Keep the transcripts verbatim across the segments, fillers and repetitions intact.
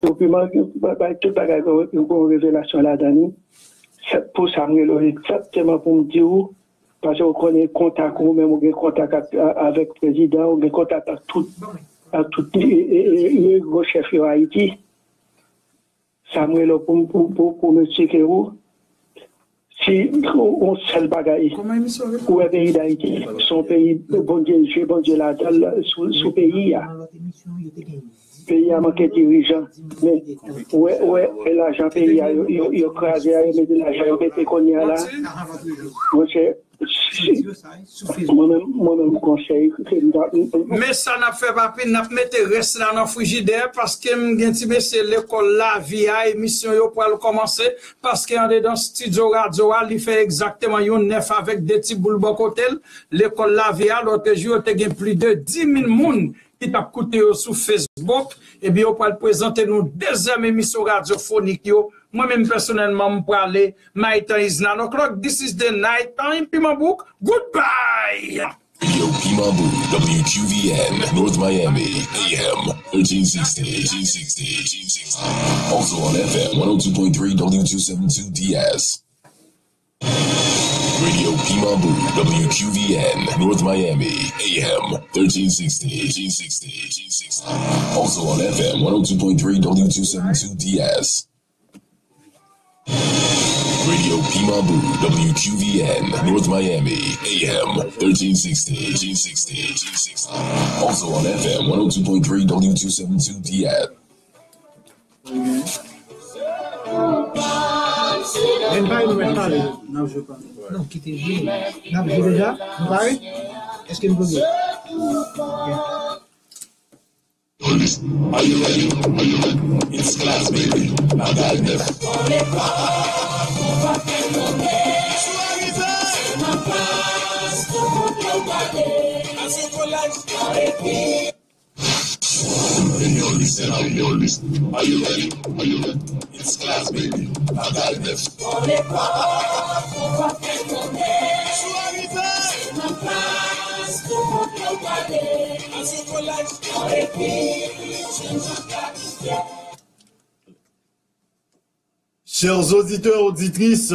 Pou piman, bay tout bagay gen yon revelasyon ladan li. Se pou sa m rele w egzakteman pou m di w, paske w konnen kontak ou, menm ou gen kontak ak, avèk prezidan, ou gen kontak ak tout, ak tout e, e, e, e gwo chèf yo Ayiti. Sa m rele w pou, pou, pou, pou m eksplike w. Si yon sèl bagay, ou wè peyi Dayiti, se yon peyi Bondye, je Bondye ladan l sou, sou peyi a. Peyi a manke dirijan. Men, ou wè, ou wè, e lajan peyi a, yo, yo, yo kraze a, yo mete lajan, yo mete kounye a la. Monchè, mwen menm, mwen menm konsèy, se m ta- m- m- Men sa n ap fè, papi, n ap mete rès la nan frijidè, paske m gen ti mesye lekòl lavi a, emisyon yo pral kòmanse, paske andedan estidyo radyo a, li fè egzakteman yon nèf avèk de ti boul bò kote l. Lekòl lavi a, lòt jou, yo te gen plis de dis mil moun ki t ap koute yo sou Facebook. Ebyen, yo pral prezante nou dezyèm emisyon radyofonik yo. Mwen menm pèsonèlman, m prale. My time is nine o'clock. This is the night time. Piman Bouk, goodbye! Radio Piman Bouk, W Q V N, North Miami, A M thirteen sixty, thirteen sixty, thirteen sixty. Also on F M one oh two point three, W two seven two D S. Radio Piman Bouk, W Q V N, North Miami, A M thirteen sixty, thirteen sixty, thirteen sixty. Also on F M one oh two point three, W two seven two D S. Radio Piman Bouk, W Q V N, North Miami, A M thirteen sixty, thirteen sixty, thirteen sixty. Also on F M one oh two point three, W two seven two D S. Men pa yo mèt pale. N ap jwe pa. Non, kite jwe. N ap jwe deja? Nou pare? Èske nou pare? Ok. Are you ready? Are you ready? It's class, baby. Bagay nèf. Are you ready? Are you ready? It's class, baby. Bagay nèf. Chers auditeurs, auditrices,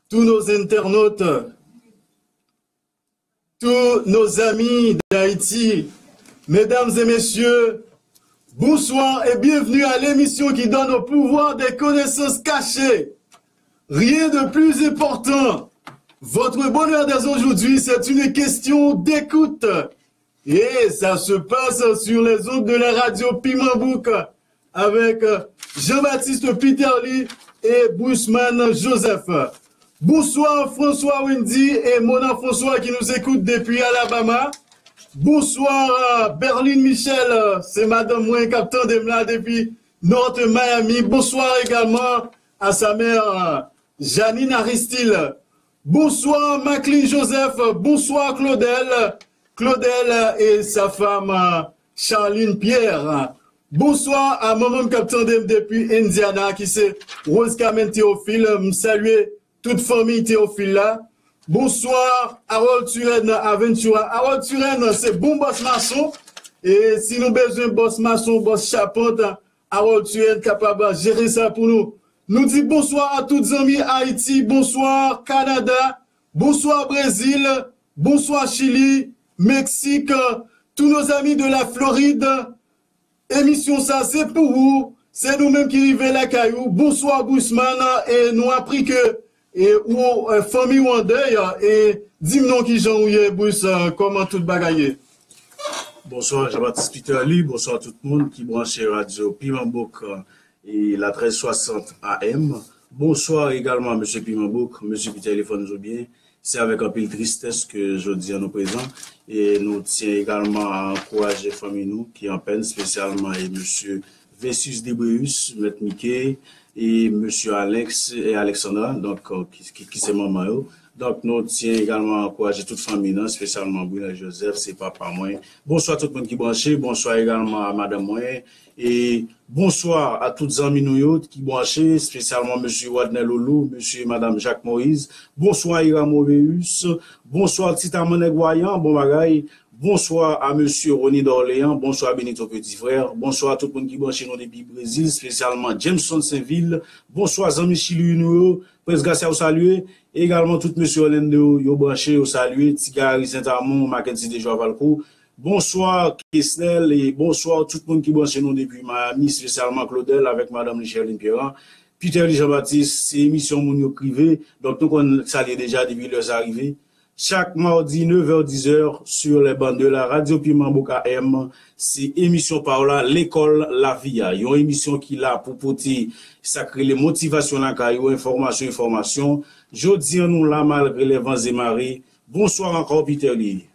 tous nos internautes, tous nos amis d'Haïti, mesdames et messieurs, bonsoir et bienvenue à l'émission qui donne au pouvoir des connaissances cachées. Rien de plus important. Votre bonheur dès aujourd'hui, c'est une question d'écoute. Et ça se passe sur les ondes de la radio Piman Bouk avec euh, Jean-Baptiste Peterly et Bruceman Joseph. Bonsoir François Wendy et Mona François qui nous écoutent depuis Alabama. Bonsoir euh, Berline Michel, euh, c'est madame mwen k ap tande m la depuis North Miami. Bonsoir également à sa mère euh, Janine Aristil. Bonsoir Macklin Joseph. Bonsoir Claudel. Claudel et sa femme euh, Charline Pierre. Bonsoir à manman m k ap tande m depi Indiana ki se Rose Carmen Théophile. M salye tout fanmi Théophile la. Bonsoir Harold Turenne Aventura. Harold Turenne se bon bòs mason. E si nou bezwen bòs mason, bòs chapant, Harold Turenne kapab jere sa pou nou. Nou di bonswa a tout zanmi Ayiti, bonswa Kanada, bonswa Brezil, bonswa Chili, Meksik, tous nos amis de la Floride. Emisyon sa se pou ou, se nou menm ki rive lakay ou. Bonswa Bousman, e nou apri ke e ou e, fanmi ou an dèy, e di m non kijan ou ye Bous, e, kòman tout bagay ye? Bonswa Jean-Baptiste Peterly, bonswa tout moun ki branche radyo Piman Bouk e la trèz swasant A M. Bonswa egalman mesye Piman Bouk, mesye Peterly fò n di w byen. Se avèk anpil tristès ke jodi a nou prezan e nou tyen egalman a ankouraje fanmi nou ki an pèn, espesyalman e mesye Versus Debreus, Mèt Mike, e mesye Alex e Alexandra, donk, ki, ki, ki se manman yo. Donk, nou tyen egalman ankouraje tout fanmi nan, espesyalman Brillant Joseph, se papa mwen. Bonswa tout moun ki branche, bonswa egalman a madanm mwen, e bonswa a tout zanmi nou yo ki branche, espesyalman mesye Wadner Loulou, mesye e madanm Jacques Moïse, bonswa Ira Moveus, bonswa Tita Mannèg Wayan, bon bagay, Bonsoir à Monsieur Rony Dorléans, bonsoir Benito Petit Frère, bonsoir tout moun ki branche nou depi Brezil, espesyalman Jameson Sainvil, bonsoir zanmi Chili nou yo, Prince Garcia ou salye, e egalman tout mesye Orlando yo branche yo salye, Ti Gary Saint-Amand, Mackenzie Dejoie Valcourt, bonsoir Kesnel, e bonsoir tout moun ki branche nou depi Miami, espesyalman Claudel avèk madanm li Sherline Pierrand, Peter Lee Jean-Baptiste, se emisyon moun yo k rive, donk nou konn salye deja depi lè sa rive. Chaque mardi, neuf heures, dix heures, sur les bandes de la Radio Piment Boca M, se emisyon pa w la, Lekòl Lavi a. Yon emisyon ki la pou pote sa k rele motivasyon lakay ou, enfòmasyon, enfòmasyon. Jodi an nou la malgre lè van e mare. Bonswa ankò, Peter Lee.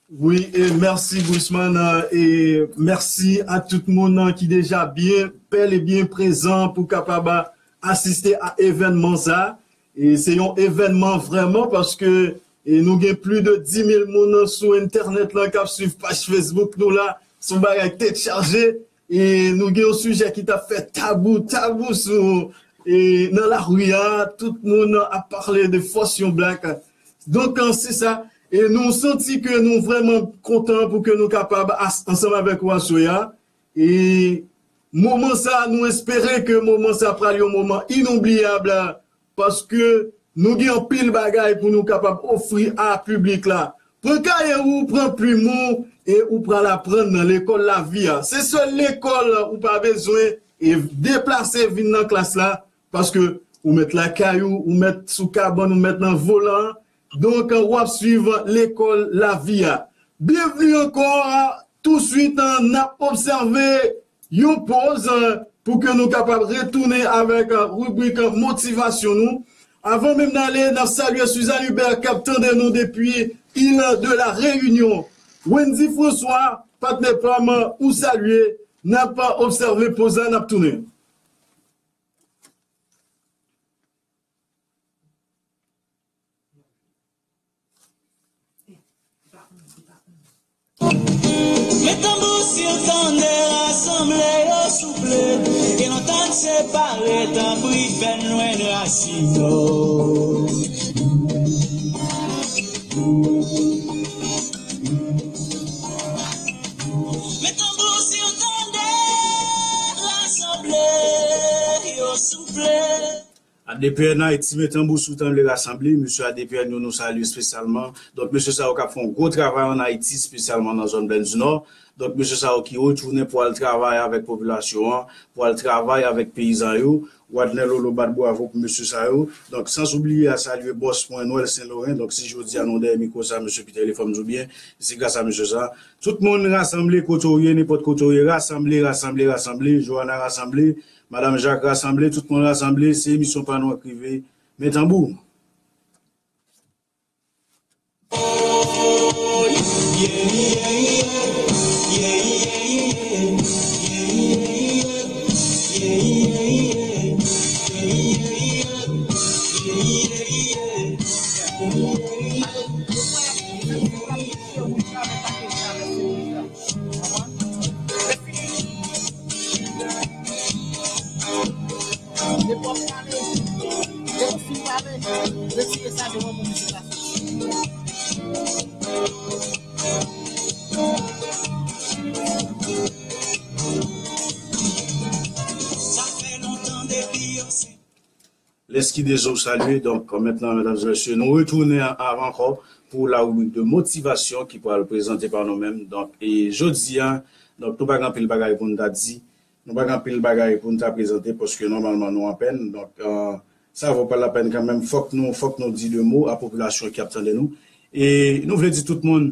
Wi, e mèsi Gusman, e mèsi a tout moun ki deja byen, bèl e byen prezan pou kapab asiste a evènman sa. E se yon evènman vrèman paske e nou gen plis de dis mil moun sou entènèt lan k ap swiv paj Facebook nou la. Se yon bagay tèt chaje. E nou gen yon sijè ki t ap fè tabou, tabou sou e nan lari a, tout moun ap pale de fòs yon blak. Donk, se sa. E nou santi ke nou vrèman kontan pou ke nou kapab as- ansanm avèk ou aswè a. E moman sa, nou espere ke moman sa pral yon moman inoubliyab paske nou gen anpil bagay pou nou kapab ofri a piblik la. Pran kaye ou, pran plim ou, e ou pral aprann nan lekòl lavi a. Se sèl lekòl ou pa bezwen e deplase vin nan klas la, paske ou mèt lakay ou, ou mèt sou kabann, ou mèt nan volan an. Donk, w ap swiv lekòl lavi a. Byenvni ankò, touswit, n ap obsève yon poz pou ke nou kapab retounen avèk ribrik motivasyon nou. Avan menm n ale, n ap salye Suzanne Hubert k ap tande nou depi Il de la Réunion. Wendy François, patnè pa m, ou salye, n ap obsève poz la, n ap tounen. Met tanbou si w tande, rasanble yo souple. Gen lontan n separe, tanpri fè n jwenn rasin nou. Met tanbou si w tande, rasanble yo souple. A D P N Ayiti met tanbou si w tande, rasanble. Mesye A D P N yo, nou salye espesyalman. Donk, mesye sa yo k ap fè yon gwo travay ann Ayiti, espesyalman nan zòn Bèl di Nò. Donk, mesye sa yo ki retounen pou al travay avèk popilasyon an, pou al travay avèk peyizan yo. Wadner Lolo bat bwavo pou mesye sa yo. Donk, san oubliye a salye bòs mwen, Noël Saint Laurent. Donk, si jodi a nou dèyè mikwo sa, mesye Peter Lee, fò m di w byen, se gras a mesye sa. Tout moun rasanble kote w ye, nenpòt kote w ye, rasanble, rasanble, rasanble. Johanna rasanble, Madanm Jacques rasanble, tout moun rasanble, se emisyon pa nou an k rive. Men tanbou. Depi w ap pale, depi w fin pale, retire sa devan pou misye ka soti. Lèskideze w salye. Donk, mentnan, medam e mesye, nou retounen ankò pou la ribrik de motivasyon ki pral prezante pa nou menm. Donk, e jodi a, donk, nou pa gen anpil bagay pou n ta di. Nou pa gen anpil bagay pou n ta prezante paske nòmalman nou an pèn. Donk, sa vo pa lapèn kanmenm. Fòk nou, fòk nou di de mo a popilasyon ki ap tande nou. E nou vle di tout moun,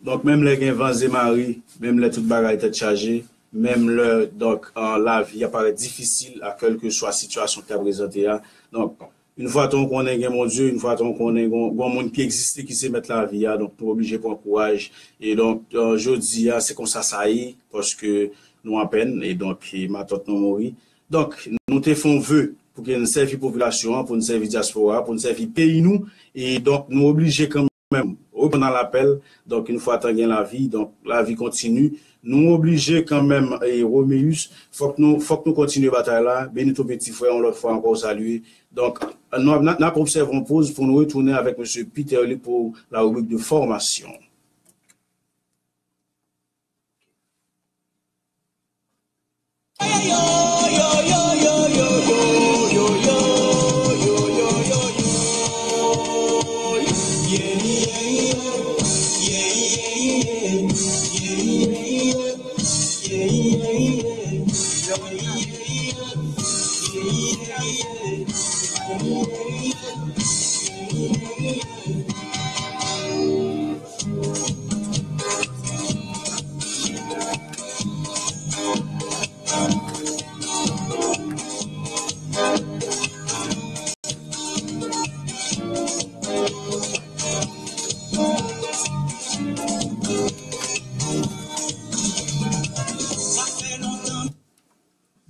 donk, menm lè gen van e mare, menm lè tout bagay tèt chaje, menm lè, donk, lavi a parèt difisil a kèlkeswa sitiyasyon ki ta prezante a. Donk, yon fwa tan w konnen gen Bondye, yon fwa tan w konnen gen yon moun ki egziste ki se mèt lavi a, donk, nou oblije pran kouraj. E donk, jodi a, se konsa sa ye, paske nou an pèn, e donk, matant nou mouri. Donk, nou te fè yon ve pou ke n sèvi popilasyon an, pou n sèvi dyaspora, pou n sèvi peyi nou. E donk, nou oblije kanmenm reprann lapèl. Donk, yon fwa tan gen lavi, donk, lavi kontini. Nou oblije kanmenm, e Romeus, fòk nou, fòk nou kontinye batay la. Benito Petit Frè, yon lòt fwa ankò, w salye. Donk, n ap, n ap obsève yon poz pou nou retounen avèk mesye Peter Lee pou la ribrik de fòmasyon.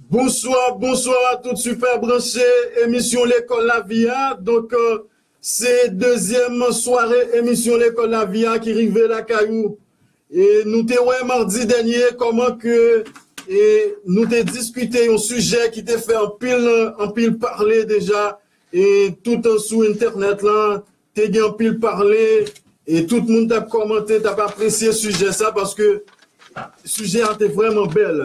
Bonsoir, bonsoir à tout super branché, émission L'école la vie a. Donk, euh, se dezyèm sware emisyon Lekòl Lavi a ki rive lakay ou. E nou te wè madi dènye kòman ke e nou te diskite yon sijè ki te fè anpil, anpil pale deja, e tout sou entènèt lan, te gen anpil pale, e tout moun t ap kòmante, t ap apresye sijè sa, paske sijè a te vrèman bèl.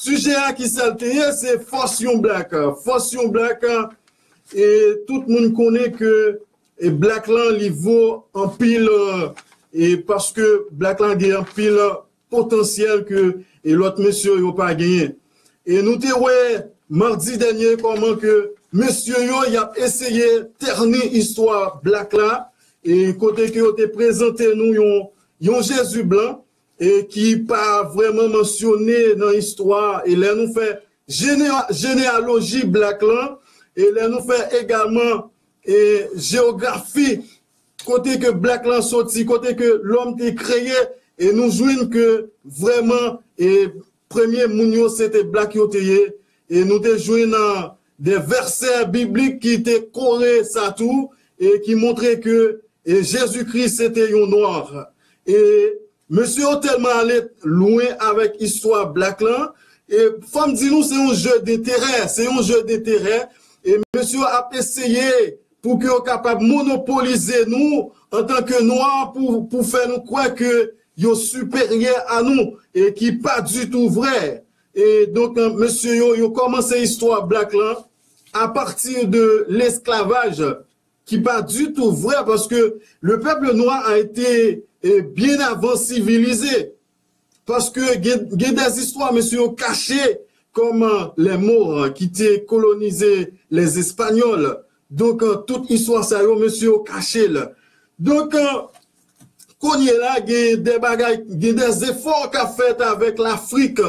Sijè a, ki sa l te ye? Se fòs yon black. Fòs yon black, e tout moun konnen ke e black lan, li vo anpil, e paske black lan gen anpil potansyèl ke e lòt mesye yo pa genyen. E nou te wè madi dènye kòman ke mesye yo, y ap eseye tèni istwa black la, e kote ke yo te prezante nou yon, yon Jezi blan, e ki pa vrèman mansyone nan istwa. E lè nou fè jene-, jeneyaloji black lan, e lè nou fè egalman e jewografi kote ke black lan soti, kote ke lòm te kreye, e nou jwenn ke vrèman, e premye moun yo, se te black yo te ye, e nou te jwenn, a, de vèsè biblik ki te kore sa tou, e ki montre ke e Jezikri se te yon nwa. E mesye yo tèlman ale lwen avèk istwa black lan, e fò m di nou, se yon je denterè, se yon je denterè, e mesye yo ap eseye pou ke yo kapab monopolize nou antanke nwa, pou, pou fè nou kwè ke yo siperyè a nou, e ki pa ditou vrè. E donk, mesye yo, yo kòmanse istwa black lan apati de lesklavaj, ki pa ditou vrè, paske le peuple noir a été, eh, bien avant civilisé. Paske gen, gen de zistwa, mesye yo, kache kòm, eh, les Maures, eh, ki te kolonize les Espagnols. Donk, eh, tout istwa sa yo, mesye yo kache l. Donk, eh, kounye la, gen de bagay, gen de zefò k ap fèt avèk Lafrik.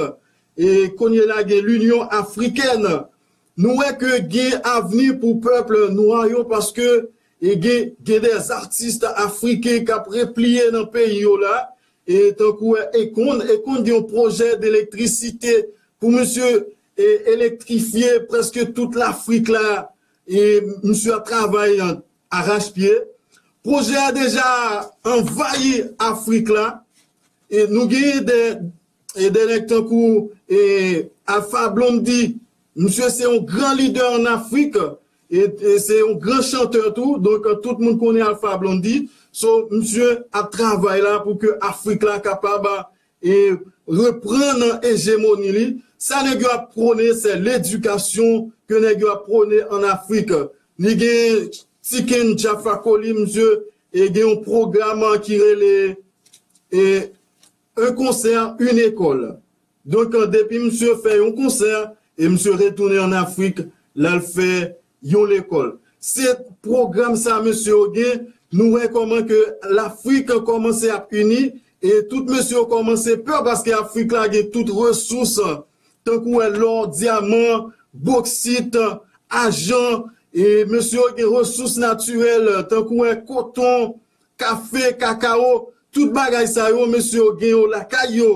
E kounye la, gen Linyon Afrikèn. Nou wè ke gen avni pou pèp nwa yo, paske e gen, gen de atis afriken k ap repliye nan peyi yo la, e tankou Akon, Akon gen yon pwojè de elektrisite pou misye e elektrifye prèske tout Lafrik la, e misye ap travay arachpye. Pwojè a deja anvayi Afrik la, e nou gen de, e de nèg tankou e Alpha Blondy. Misye se yon gran lidè an Afrik, e, e se yon gran chantè tou. Donk, tout moun konnen Alpha Blondy. So, misye ap travay la pou ke Afrik la kapab, e, reprann ejemoni li. Sa nèg yo ap pwone, se ledikasyon ke nèg yo ap pwone an Afrik. Li gen Tiken Jaffa Koli, misye, e gen yon pwogram ki rele, e, un concert, une école. Donk, depi misye fè yon konsè, e misye retounen an Afrik, l al fè yon lekòl. Se pwogram sa mesye yo gen, nou wè kòman ke Lafrik kòmanse ap ini, e tout mesye yo kòmanse pè, paske Afrik la gen tout resous, tankou wè lò, dyaman, boksit, ajan, e mesye yo gen resous natirèl, tankou wè koton, kafe, kakao, tout bagay sa yo, mesye yo gen yo lakay yo.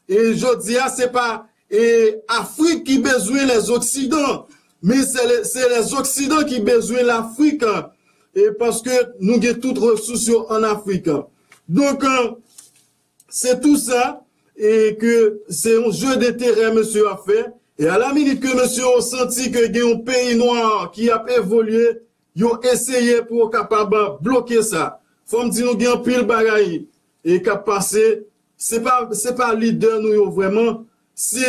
E jodi a, se pa, e, Afrik ki bezwen lèzoksidan, men se lè, se lèzoksidan ki bezwen Lafrik, e paske nou gen tout resous yo an Afrik. Donk, e, se tou sa, e ke se yon je denterè mesye yo ap fè. E a la minit ke mesye yo santi ke gen yon peyi nwa ki ap evolye, yo eseye pou yo kapab bloke sa. Fò m di nou gen anpil bagay, e k ap pase. Se pa, se pa lidè nou yo vrèman. Se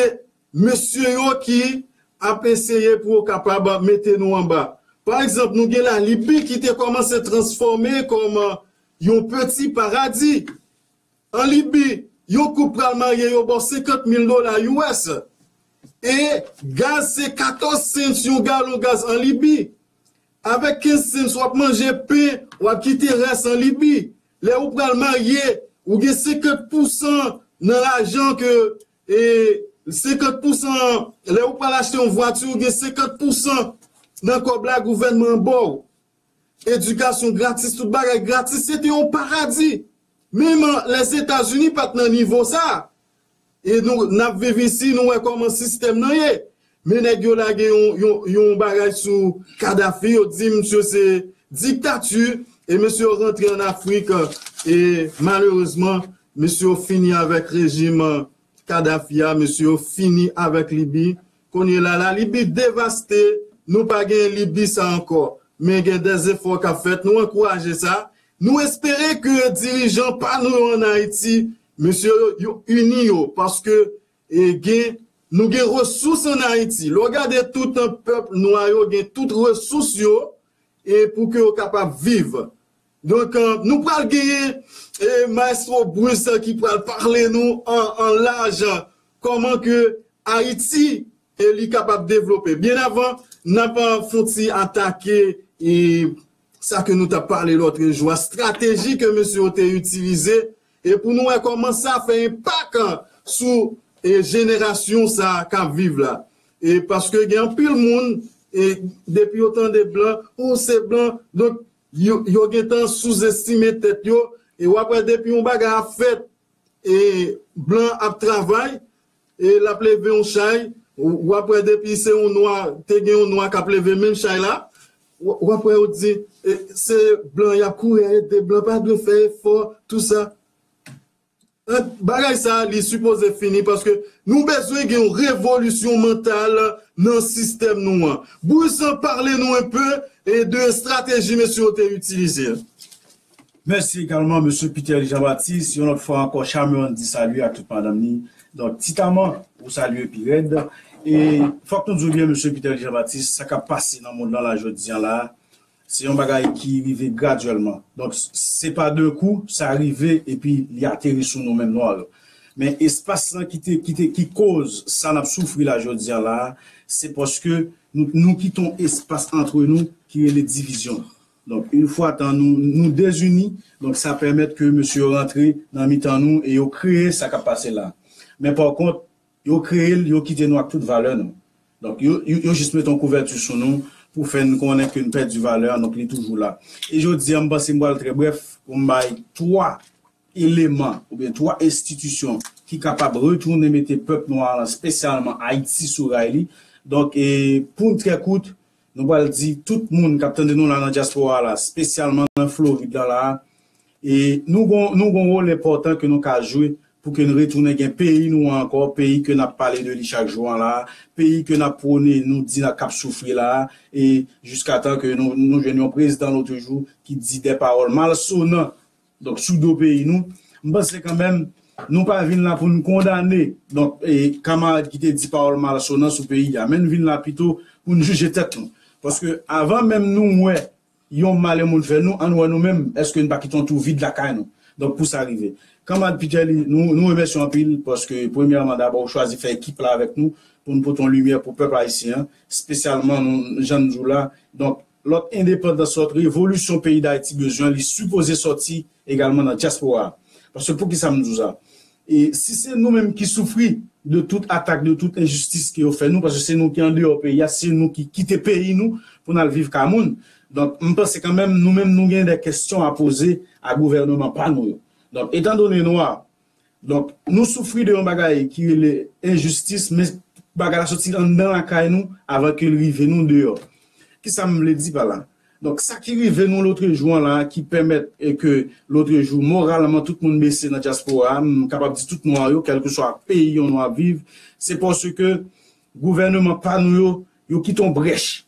mesye yo ki ap eseye pou yo kapab mete nou anba. Pa egzanp, nou gen Lalibi ki te kòmanse transfòme kòm yon peti paradi. An Libi, yon koup pral marye, yo ba w senkant mil dola U S. E gaz se katòz cents yon galon gaz an Libi. Avèk kenz cents w ap manje pen, w ap kite rès an Libi. Lè ou pral marye, ou gen senkant pousan nan lajan ke, e, senkant pousan, lè ou pral achte yon vwati, ou gen senkant pousan nan kòb la gouvènman an ba w. Edikasyon gratis, tout bagay gratis, se te yon paradi. Menm Lèzetazini pa t nan nivo sa. E nou, n ap viv isi, nou wè kòman sistèm nan ye. Men nèg yo lage yon, yon, yon bagay sou Kadafi, yo di misye se diktati, e mesye yo rantre an Afrik, e malerezman, mesye yo fini avèk rejim Kadafi a, mesye yo fini avèk Libi. Kounye la, la Libi devaste, nou pa gen Libi sa ankò. Men gen dè zefò k ap fèt, nou ankouraje sa. Nou espere ke dirijan pa nou yo an Ayiti, mesye yo, yo ini yo, paske, e, gen, nou gen resous an Ayiti. Lè w gade tout pèp nwa yo gen tout resous yo, e pou ke yo kapab viv. Donk, e, nou pral genyen, e, Maestro Bruce ki pral pale nou an, an laj kòman ke Ayiti, e, li kapab devlope. Byen avan, n ap, e, fon ti atake, e, sa ke nou t ap pale lòt jou a, estrateji ke mesye yo te itilize, e pou nou wè kòman sa fè enpak sou, e, jenerasyon sa k ap viv la. E paske gen anpil moun, e, depi yo tande blan, ou se blan, donk yo, yo gentan souzestime tèt yo, e w ap wè depi yon bagay ap fèt, e blan ap travay, e l ap leve yon chay, w ap wè depi se yon nwa, te gen yon nwa k ap leve menm chay la, w ap wè yo di, e, se blan y ap kouri ede, blan pa dwe fè efò, tou sa. Bagay sa, li sipoze fini paske nou bezwen gen yon revolisyon mantal nan sistèm nou an. Bruce, pale nou enpe, e, de estrateji mesye yo te itilize. Mèsi egalman, mesye Peterly Jean Baptiste. Yon lòt fwa ankò, Charmant di salye ak tout madanm li. Donk, Titaman, ou salye pi rèd. E fòk nou di w byen, mesye Peterly Jean Baptiste, sa k ap pase nan mond lan la jodi a la, se yon bagay ki rive gradyèlman. Donk, se pa de kou, sa rive epi li ateri sou nou menm nwa yo. Men espas lan ki te, ki te, ki koz sa n ap soufri la jodi a la, se paske nou, nou kite yon espas antre nou ki rele divizyon. Donk, yon fwa tan nou, nou dezini, donk sa pèmèt ke mesye yo rantre nan mitan nou e yo kreye sa k ap pase la. Men pa kont, yo kreye l, yo kite nou ak tout valè nou. Donk, yo, yo, yo jis mete yon kouvèti sou nou pou fè n konnen ke n pèdi valè an, donk li toujou la. E jodi a, m panse m pral trè brèf pou m bay twa eleman oubyen twa enstitisyon ki kapab retounen mete pèp nwa a, espesyalman Ayiti, sou ray li. Donk, e, pou n trè kout, nou pral di tout moun k ap tande nou la nan dyaspora a la, espesyalman nan Florid la, la, e nou gon, nou gon wòl enpòtan ke nou ka jwe pou ke n retounen gen peyi nou an ankò, peyi ke n ap pale de li chak jou an la, peyi ke n ap pwone, nou di n ap, k ap soufri la, e jiskatan ke nou, nou jwenn yon prezidan lòt jou ki di de pawòl malsonan, donk, sou do peyi nou. M panse kanmenm, nou pa vin la pou n kondane, donk, e, kamarad ki te di pawòl malsonan sou peyi a, men n vin la pito pou n jije tèt nou. Paske avan menm nou wè yon malè moun fè nou, ann wè nou menm, èske n pa kite yon twou vid lakay nou? Donk, pou sa rive. Kanmarad Peterly, nou, nou remèsye w anpil, paske, premyèman, dabò, ou chwazi fè ekip la avèk nou, pou n pote yon limyè pou pèp ayisyen an, espesyalman nou, jan n di w la. Donk, lòt endepandans, lòt revolisyon peyi Dayiti bezwen, li sipoze sòti egalman nan dyaspora a. Paske poukisa m di w sa? E si se nou menm ki soufri de tout atak, de tout enjistis ke yo fè nou, paske se nou ki andeyò peyi a, se nou ki kite peyi nou pou n al viv kay moun. Donk, m panse kanmenm, nou menm, nou gen de kesyon a poze a gouvèneman pa nou yo. Donk, etandone nwa, donk, nou soufri de yon bagay ki rele enjistis, men bagay la soti anndan lakay nou avan ke l rive nou deyò. Kisa m vle di pa la? Donk, sa ki rive nou lòt jou an la, ki pèmèt e ke lòt jou, moralman, tout moun bese nan dyaspora a, m kapab di tout nwa yo, kèlkeswa peyi yon nwa ap viv, se paske gouvèneman pa nou yo, yo kite yon brèch.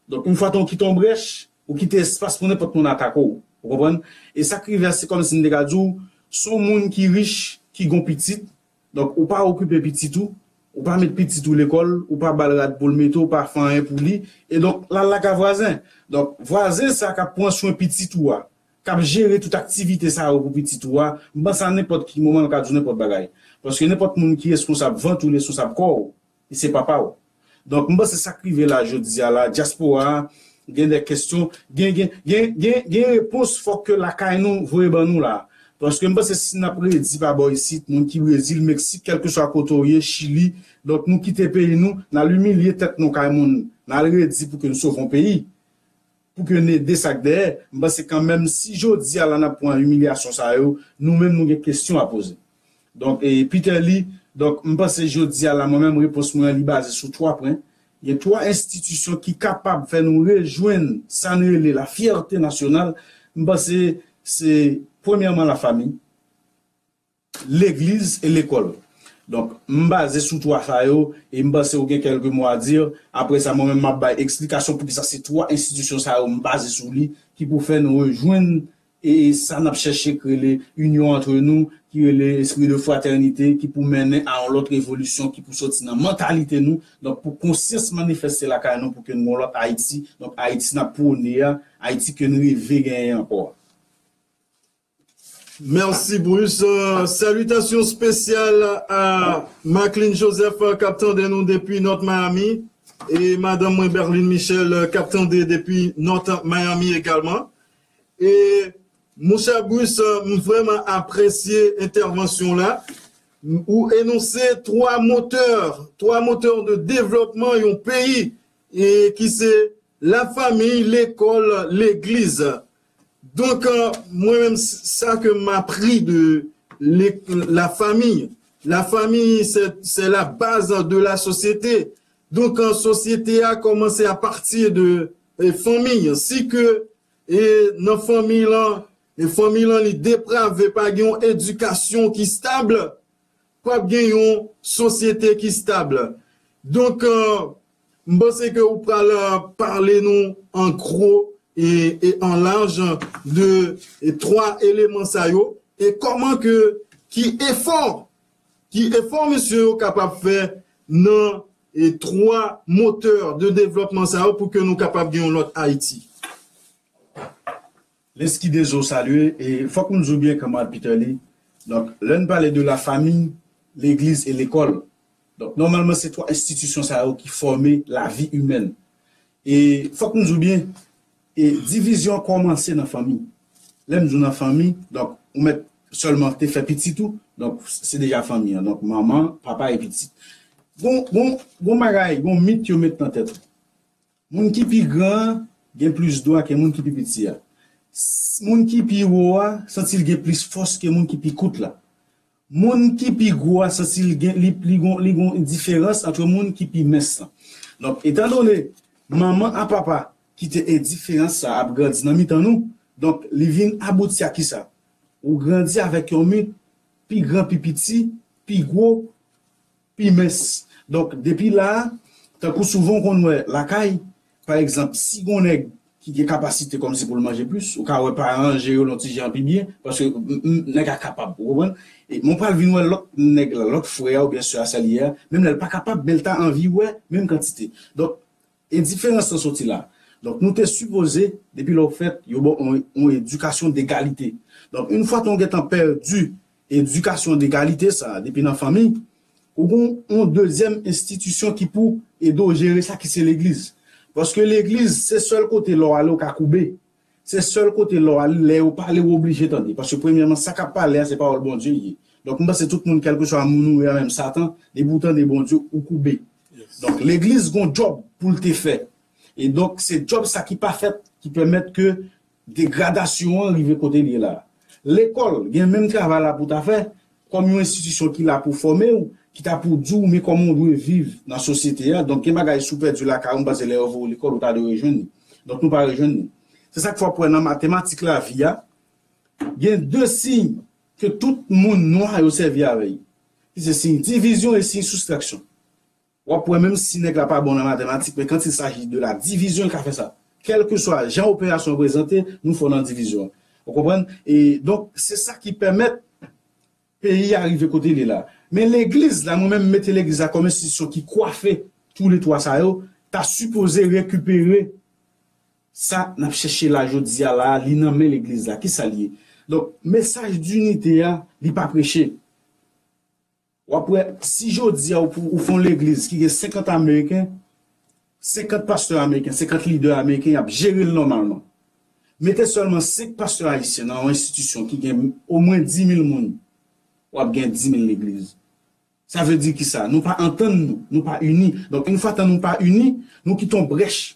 Donk, yon fwa tan w kite yon brèch, ou kite espas pou nenpòt moun atake w. Ou konprann? E sa k rive a, se kòmsi m te ka di w, se yon moun ki rich, ki gon pitit, donk, ou pa okipe pitit ou, Ou pa met pitit ou lekòl, ou pa ba l rad pou l mete, ou pa fè anyen pou li. E donk, l al lakay vwazen. Donk, vwazen sa k ap pran swen pitit ou a, k ap jere tout aktivite sa yo pou pitit ou a, m panse a nenpòt ki moman l ka di w nenpòt bagay. Paske nenpòt moun ki responsab vant ou, responsab kò w, e se papa w. Donk, m panse sa k rive la jodi a la, dyaspora a, gen de kesyon, gen, gen, gen, gen, gen repons fòk ke lakay nou voye ban nou la. Paske m panse si n ap redi pa bò isit, moun ki Brezil, Meksik, kèlkeswa kote w ye, Chili, donk nou kite peyi nou, n al imilye tèt nou kay moun, n al redi pou ke n sove yon peyi, pou ke n ede sa k dèyè. M panse kanmenm si jodi a la n ap pran imilyasyon sa yo, nou menm nou gen kesyon a poze. Donk, e, Peter Lee, donk, m panse jodi a la, mwen menm, repons mwen an, li baze sou twa pwen. Gen twa enstitisyon ki kapab fè nou rejwenn sa n rele la fierté nationale. M panse se, premyèman, lafanmi, legliz e lekòl. Donk, m baze sou twa sa yo, e m panse ou gen kèlke mo a di. Apre sa, mwen menm, m ap bay eksplikasyon poukisa se twa enstitisyon sa yo m baze sou li, ki pou fè nou rejwenn e sa n ap chèche k rele inyon antre nou, ki rele espri de fratènite, ki pou mennen a yon lòt revolisyon, ki pou soti nan mantalite nou, donk pou konsyans manifeste lakay nou, pou ke nou yon lòt Ayiti, donk Ayiti n ap pwone a, Ayiti ke n reve genyen ankò a. Mèsi Bruce. Euh, salitasyon espesyal a Macklin Joseph, euh, k ap tande nou depi North Miami, e madanm mwen Berline Michel, euh, k ap tande depi North Miami egalman. E monchè Bruce, euh, m vrèman apresye entèvansyon la. Ou enonse twa motè, twa motè de devlòpman yon peyi, e ki se lafanmi, lekòl, legliz. Donk, euh, mwen menm, sa ke m apri de le, lafanmi, lafanmi, c'est, c'est la base de la société. Donk, euh, sosyete a kòmanse a pati de e, fanmi. Si ke e, nan fanmi lan, e, fanmi lan li deprave, pa gen yon edikasyon ki stab, p ap gen yon sosyete ki stab. Donk, euh, m panse ke ou pral euh, pale nou an gwo e, e an laj de e, twa eleman sa yo e kòman ke ki efò ki efò mesye yo kapab fè nan e twa motè de devlòpman sa yo pou ke nou kapab gen yon lòt Ayiti. Leski Dezo salye, e fòk m di w byen kanmarad Peter Lee. Donk, lè n pale de lafanmi, legliz e lekòl, donk, nòmalman, se twa enstitisyon sa yo ki fòme lavi imèn. E fòk m di w byen, e divizyon an kòmanse nan fanmi. Lè m di w nan fanmi, donk, ou mèt sèlman te fè pitit ou, donk, se deja fanmi an. Donk, manman, papa e pitit. Gon, gon, gon bagay, gon mit yo met nan tèt ou. Moun ki pi gran an gen plis dwa ke moun ki pi piti a. Moun ki pi wo a santi l gen plis fòs ke moun ki pi kout la. Moun ki pi gwo a santi l gen li li gon li gon diferans ant moun ki pi mens lan. Donk, etandone manman a papa ki te e diferans sa ap grandi nan mitan nou, donk li vin abouti a kisa? Ou grandi avèk yon mit pi gran pi piti, pi gwo, pi mens. Donk, depi la a, tankou souvan w konn wè lakay, pa egzanp, si gon nèg ki gen kapasite kòmsi pou l manje plis, ou ka wè paran an jere l yon ti jan pi byen, paske m- m- nèg la kapab, ou konprann? E mwen pral vin wè lòt nèg la, lòt frè a oubyen sè a, sa li ye a, menm lè l pa kapab, men l ta anvi wè menm kantite. Donk, e diferans lan soti la. Donk, nou te sipoze, depi lè w fèt, yo ba w yon, yon edikasyon degalite. Donk, yon fwa ke w gentan pèdi edikasyon degalite sa a, depi nan fanmi, ou gon yon dezyèm enstitisyon ki pou ede w jere sa, ki se legliz. Paske legliz, se sèl kote lè w ale, w ka koube. Se sèl kote lè w ale, lè yo pale, w oblije tande. Paske premyèman, sa k ap pale a, se pawòl Bondye ye. Donk, m panse tout moun, kèlkeswa moun ou ye a, menm Satan, depi w tande Bondye, ou koube. Donk, legliz gon djòb pou l te fè. E donk, se djòb sa ki pa fèt ki pèmèt ke degradasyon an rive kote l ye la. Lekòl gen menm travay la pou ta fè, kòm yon enstitisyon ki la pou fòme w, ki ta pou di w men kòman w dwe viv nan sosyete a. Donk, gen bagay si w pèdi lakay ou, m panse lè yo voye w lekòl, ou ta dwe rejwenn li. Donk, nou pa rejwenn li. Se sa k fè w ap wè nan matematik lavi a, gen de siy ke tout moun nwa yo sèvi avè yo. Ki se siy divizyon e siy soustraksyon. W ap wè menm si nèg la pa bon nan matematik, men quand il s'agit de la division, li ka fè sa. Kèlkeswa jan operasyon an prezante, nou fò nan divizyon an. Ou konprann? E donk, se sa ki pèmèt peyi a rive kote l ye la. Men legliz la, mwen menm m mete legliz la kòm enstitisyon ki kwafe toulètwa sa yo, ta sipoze rekipere sa n ap chèche la jodi a la, li nan men legliz la. Kisa l ye? Donk, mesaj dinite a, li pa preche. W ap wè, si jodi a ou, ou fè yon legliz ki gen senkant Ameriken, senkant pastè Ameriken, senkant lidè Ameriken, y ap jere l nòmalman. Mete sèlman senk pastè ayisyen nan yon enstitisyon ki gen omwen dis mil moun, w ap gen dis mil legliz. Sa vle di kisa? Nou pa antann nou, nou pa ini. Donk, yon fwa tan nou pa ini, nou kite yon brèch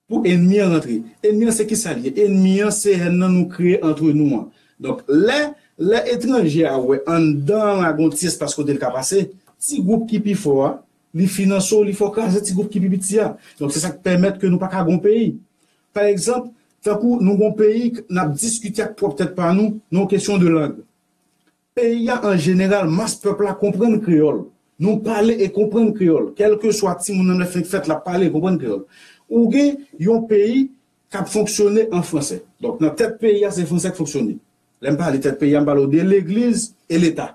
pou ènmi an rantre. Ènmi an se kisa l ye? Ènmi an se hèn nan nou kreye antre nou an. Donk, lè, lè etranje a wè anndan an la gon ti espas kote l ka pase, ti gwoup ki pi fò a, li finanse w, li fè w kraze ti gwoup ki pi piti a. Donk, se sa k pèmèt ke nou pa ka gon peyi. Pa egzanp, tankou nou gon peyi, n ap diskite ak pwòp tèt pa nou, nan yon kesyon de lang. Peyi a, an jeneral, mas pèp la konprann kreyòl. Nou pale e konprann kreyòl. Kèlkeswa timoun nan lè fenk fèt, l ap pale e konprann kreyòl. Ou gen yon peyi k ap fonksyone an fransè. Donk, nan tèt peyi a, se fransè k fonksyone. Lè m pale tèt peyi a, m pale w de legliz e leta.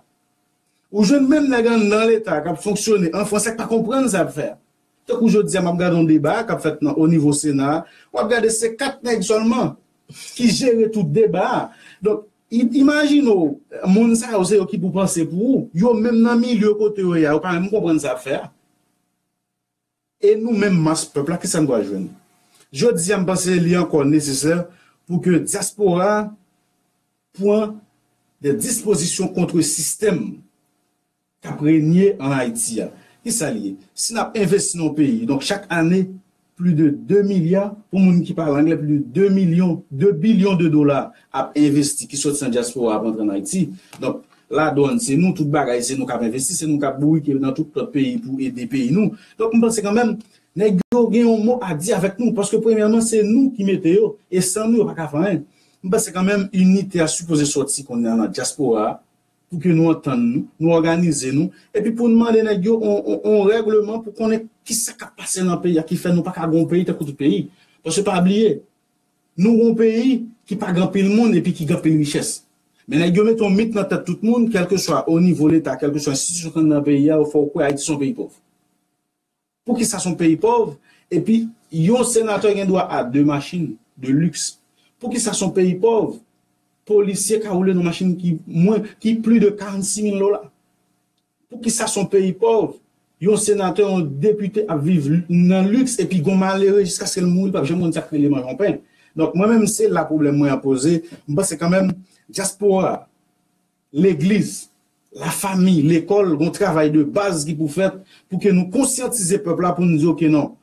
Ou jwenn menm nèg anndan leta k ap fonksyone an fransè k pa konprann sa y ap fè a. Tankou jodi a, m ap gade yon deba k ap fèt nan, o nivo Sena a, w ap gade se kat nèg sèlman ki jere tout deba a. Donk, i- imajine w, moun sa yo se yo ki pou panse pou ou. Yo menm nan milye kote yo ye a, yo pa menm konprann sa y ap fè a. E nou menm mas pèp la, kisa n pral jwenn? Jodi a, m panse li ankò nesesè pou ke dyaspora a pran de dispozisyon kont sistèm k ap renye an Ayiti a. Kisa l ye? Si n ap envesti nan yon peyi, donk chak ane, plis de de milya, pou moun ki pale anglè, plis de de milyon, de bilyon de dola ap envesti, ki soti nan dyaspora ap antre an Ayiti. Donk, ladwann se nou, tout bagay se nou k ap envesti, se nou k ap bourike nan tout lòt peyi pou ede peyi nou. Donk, m panse kanmenm, nèg yo gen yon mo a di avèk nou, paske premyèman, se nou ki mete yo, e san nou, yo pa ka fè anyen. M panse kanmenm, inite a sipoze sòti kounye a nan dyaspora a, pou ke nou antann nou, nou òganize nou, epi pou n mande nèg yo on, on, on règleman pou konnen kisa k ap pase nan peyi a ki fè nou pa ka gon peyi tankou tout peyi. Paske pa bliye, nou gon peyi ki pa gen anpil moun epi ki gen anpil richès. Men nèg yo mete yon mit nan tèt tout moun, kèlkeswa o nivo leta, kèlkeswa enstitisyon k anndan peyi a, yo fè w kwè Ayiti se yon peyi pòv. Poukisa se yon peyi pòv? Epi, yon senatè gen dwa a de machin de liks. Poukisa se yon peyi pòv? Polisye ka woule nan machin ki mwen, ki plis de karannsis mil dola. Poukisa se yon peyi pòv? Yon senatè, yon depite ap viv nan liks epi gon malere jiskaske l mouri, l p ap janm konn sa k rele manje yon pen. Donk, mwen menm, se la pwoblèm mwen an poze. M panse kanmenm, dyaspora, legliz, lafanmi, lekòl, gon travay de baz ki pou fèt pou ke nou konsyantize pèp la pou n di, oke, non,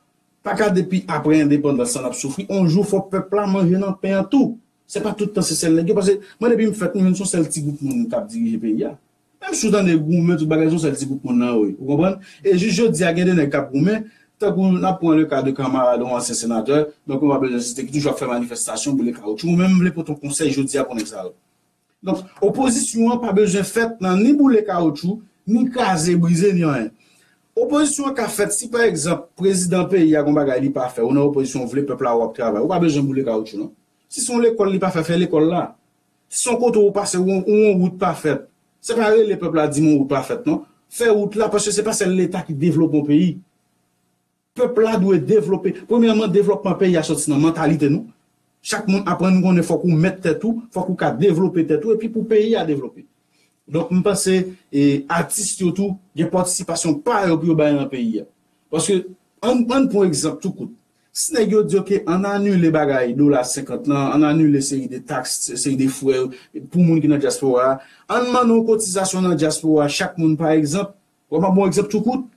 pa ka depi apre endepandans lan n ap soufri. On jou, fò pèp la manje nan pen an tou. Se pa tout tan se sèl nèg yo, paske mwen, depi m fèt, m jwenn se yon sèl ti gwoup moun k ap dirije peyi a. Menm si w tande goumen, tout bagay, se yon sèl ti gwoup moun nan yo ye. Ou konprann? E jis jodi a, gen de nèg k ap goumen, tankou n ap pran le ka de kanmarad, yon ansyen senatè, donk nou pa bezwen site, ki toujou ap fè manifestasyon, boule kawoutchou. Ou menm, m vle pote yon konsèy jodi a pou nèg sa yo. Donk, opozisyon an pa bezwen fèt nan ni boule kawoutchou, ni kraze, brize, ni anyen. Opozisyon an ka fèt si, pa egzanp, prezidan peyi a gon bagay li pa fè, ou nan opozisyon, ou vle pèp la wè w ap travay, ou pa bezwen boule kawoutchou, non. Si se yon lekòl li pa fè, fè lekòl la. Si se yon kote ou pase, ou, ou yon wout pa fèt, se pa rele pèp la di m yon wout pa fèt, non. Fè wout la, paske se pa sèl Leta ki devlope yon peyi. Pèp la dwe devlope. Premyèman, devlòpman peyi a soti nan mantalite nou. Chak moun aprann konnen fòk ou mèt tèt ou, fòk ou ka devlope tèt ou, epi pou peyi a devlope. Donk, m panse, e, atis yo tou, gen patisipasyon pa yo pou yo bay nan peyi a. Paske, ann, ann pran egzanp tou kout. Si nèg yo di, oke, ann anile bagay dola senkant lan, ann anile seri de taks, seri de frè pou moun ki nan dyaspora a, ann mande yon kotizasyon nan dyaspora a, chak moun pa egzanp, w ap ban yon egzanp tou kout,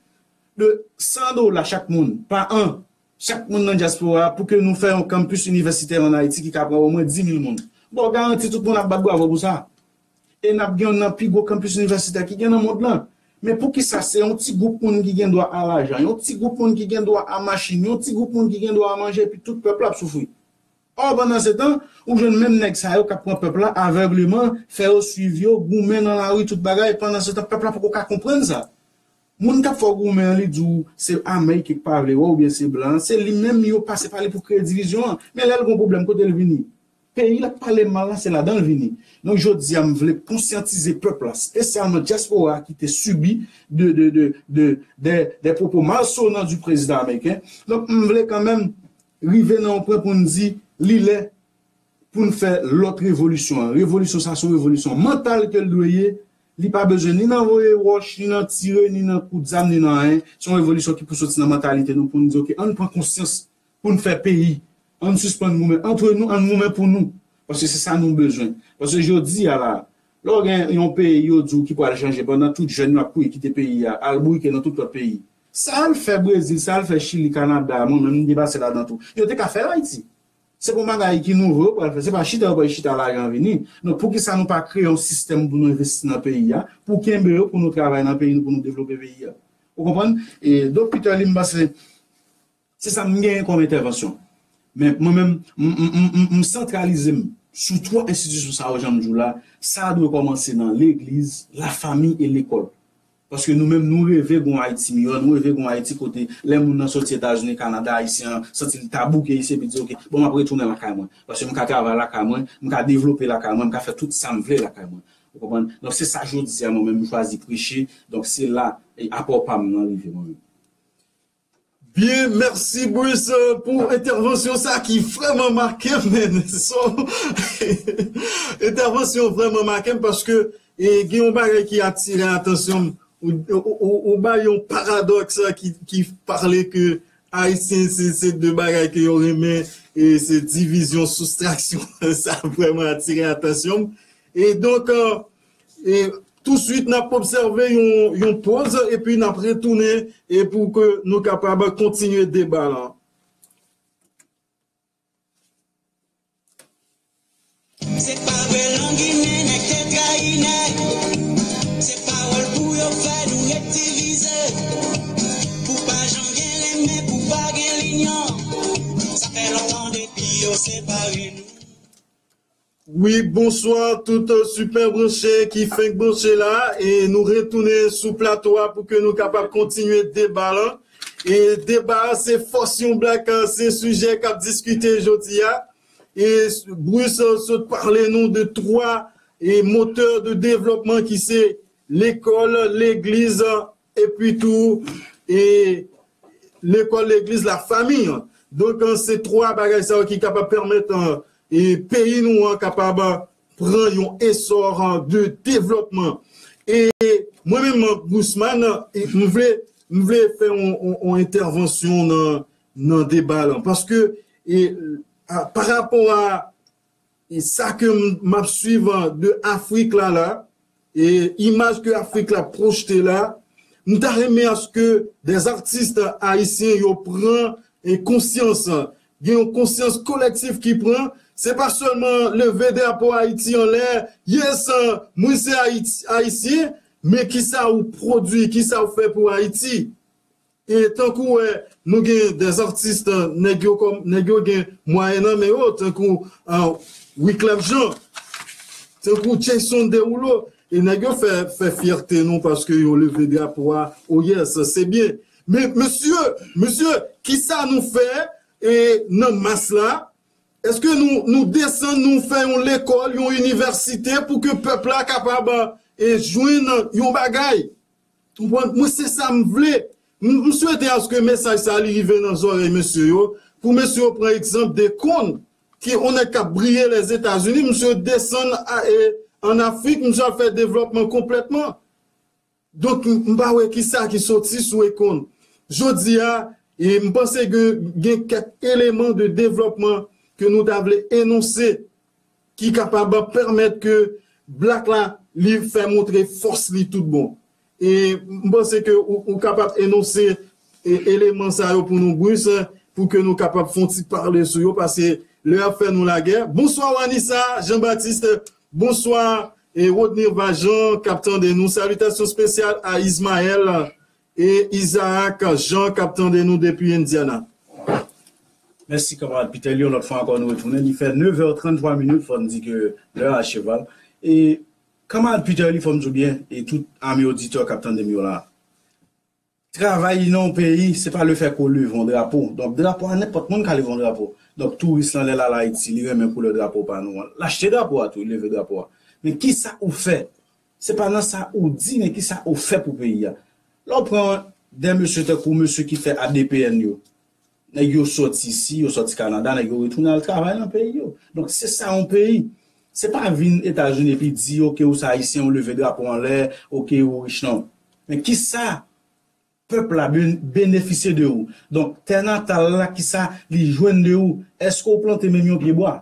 de san dola chak moun pa an, chak moun nan dyaspora a, pou ke nou fè yon kanpis inivèsitè ann Ayiti ki ka pran omwen dis mil moun. Bon, garanti tout moun ap bat bravo pou sa. E n ap gen youn nan pi gwo kanpis inivèsitè ki gen nan mond lan. Men poukisa se yon ti gwoup moun ki gen dwa a lajan, yon ti gwoup moun ki gen dwa a machin, yon ti gwoup moun ki gen dwa a manje, epi tout pèp la ap soufri? Ò, pandansetan, ou jwenn menm nèg sa yo k ap pran pèp la avègleman, fè yo swiv yo, goumen nan lari, tout bagay. Pandansetan, pèp la poko ka konprann sa. Moun k ap fè w goumen an, li di w se Ameriken k pa vle wè w oubyen se blan an, se li menm yo pase pa li pou kreye divizyon an. Men lè l gon pwoblèm, kote l vini? Peyi l ap pale mal la, se ladan l vini. Donk, jodi a, m vle konsyantize pèp la, espesyalman dyaspora a ki te sibi de, de, de, de, de, de pwopo malsonan di prezidan ameriken. Donk, m vle kanmenm rive nan yon pwen pou n di, li lè pou n fè lòt revolisyon an. Revolisyon sa, se yon revolisyon mantal ke l dwe ye. Li pa bezwen ni nan voye wòch, ni nan tire, ni nan kout zam, ni nan anyen. Se yon revolisyon ki pou soti nan mantalite nou, pou n di, oke, ann pran konsyans pou n fè peyi. Ann sispann goumen antre nou, ann goumen pou nou. Paske se sa nou bezwen. Paske jodi a la, lè w gen yon peyi, yo di w ki pral chanje, pandan tout jèn yo ap kouri kite peyi a, al bourike nan tout lòt peyi. Sa al fè Brezil, sa al fè Chili, Kanada, mwen menm, m te pase ladan tou. Yo te ka fè l Ayiti. Se pa yon bagay ki nouvo yo pral fè. Se pa chita yo pral chita lajan vini. Donk, poukisa nou pa kreye yon sistèm pou nou envesti nan peyi a, pou kenbe yo, pou nou travay nan peyi nou, pou nou devlope peyi a? Ou konprann? E, donk, Peter, li, m panse, se sa m genyen kòm entèvansyon. Men mwen menm, m, m, m, m, m santralize m sou twa enstitisyon sa yo, jan m di w la. Sa dwe kòmanse nan legliz, lafanmi e lekòl. Paske nou menm, nou reve gon Ayiti miyò, nou reve gon Ayiti kote lè moun nan soti Etazini, Kanada, Ayisyen an santi l ta bouke isi epi di, oke, bon, m ap retounen lakay mwen. Paske m ka travay lakay mwen, m ka devlope lakay mwen, m ka fè tout sa m vle lakay mwen. Ou konprann? Donk, se sa jodi a mwen menm m chwazi preche. Donk, se la, e, apò pa m nan rive mwen menm. Byen, mèsi Bruce, euh, pou entèvansyon sa ki vrèman make m, men son entèvansyon vrèman make m paske e, gen yon bagay ki atire atansyon m. Ou, ou, ou, ou bay yon paradòks ki, ki pale ke Ayisyen se, se de bagay ke yo renmen e se divizyon, soustraksyon. Sa vrèman atire atansyon m. E donk, euh, e touswit n ap obsève yon, yon poz epi n ap retounen e pou ke nou kapab kontinye deba la. Se pa vre langi men nèg te trayi nèg. Se pawòl pou yo fè nou ret divize. Pou pa janm gen renmen, pou pa gen linyon. Sa fè lontan depi yo separe nou. Wi, bonswa tout sipè branche ki fenk branche la e nou retounen sou plato a pou ke nou kapab kontinye deba la. E deba a se fòs yon blak, se sijè k ap diskite jodi a. E Bruce sot pale nou de twa e motè de devlòpman ki se lekòl, legliz epi tou e lekòl, legliz, lafanmi. Donk se twa bagay sa yo ki kapab pèmèt e peyi nou an kapab pran yon esò de devlòpman. E mwen menm, Gusman, e m vle, m vle fè yon, yon, yon entèvansyon nan, nan deba lan. Paske e, a, pa rapò a e sa ke m, m ap swiv de Afrik la la, e imaj ke Afrik la pwojte la, m ta renmen aske dè artis ayisyen yo pran e konsyans, gen yon konsyans kolektif ki pran. Se pa sèlman leve drapo Ayiti anlè, yes, mwen se Ayiti, ayisyen, men kisa ou pwodui, kisa ou fè pou Ayiti? E tankou wè, nou gen dè artis, nèg yo kòm, nèg yo gen mwayen nan men yo, tankou ah, Wyclef Jean, tankou Jason Derulo, e nèg yo fè, fè fyète nou paske yo leve drapo a, oh yes, se byen. Men mesye, mesye, kisa nou fè e nan mas la? Èske nou, nou desann, nou fè yon lekòl, yon inivèsite pou ke pèp la kapab e jwenn yon bagay? Ou konprann? Mwen se sa m vle. M, m swete aske mesaj sa li rive nan zòrèy mesye yo, pou mesye yo pran egzanp de Kon, ki yon nèg k ap briye Lèzetazini, misye desann a, e, ann Afrik, misye ap fè devlòpman konplètman. Donk, m, m pa wè kisa ki soti sou Akon. Jodi a, e, m panse gen, gen kèk eleman de devlòpman ke nou ta vle enonse ki kapab pèmèt ke Black la, li fè montre fòs li tout bon. E m panse ke ou, ou kapab enonse e, eleman sa yo pou nou, Bruce, pou ke nou kapab fè yon ti pale sou yo, paske lè ap fè nou lagè. Bonswa, Wanissa, Jean Baptiste, bonswa, e, Rodnir Vajan, k ap tande nou. Salitasyon espesyal a Ismaël e Isaac Jean, k ap tande nou depi Indiana. Mèsi, kanmarad Peter. Yon lòt fwa ankò, nou retounen. Li fè nev è tranntwa minit, fò n di ke lè a cheval. E, kanmarad Peter, li fò m di w byen, e tout ami oditè k ap tande m yo la. Travay nan yon peyi, se pa lefètke w leve yon drapo. Donk, drapo a, nenpòt moun ka leve yon drapo. Donk, touris lan lè l al Ayiti, li renmen koulè drapo pa nou an. L achte drapo a tou, li leve drapo a. Men kisa ou fè? Se pa nan sa ou di, men kisa ou fè pou peyi a. Lè w pran de mesye tankou mesye ki fè A D P N yo, nèg yo sòti isi, yo sòti Kanada, nèg yo retounen al travay nan peyi yo. Donk, se sa yon peyi. Se pa vin Etazini epi di, oke, ou se Ayisyen, ou leve drapo anlè, oke, ou rich, non. Men kisa pèp la ben- benefisye de ou? Donk, tè natal la, kisa li jwenn de ou? Èske w plante menm yon pye bwa?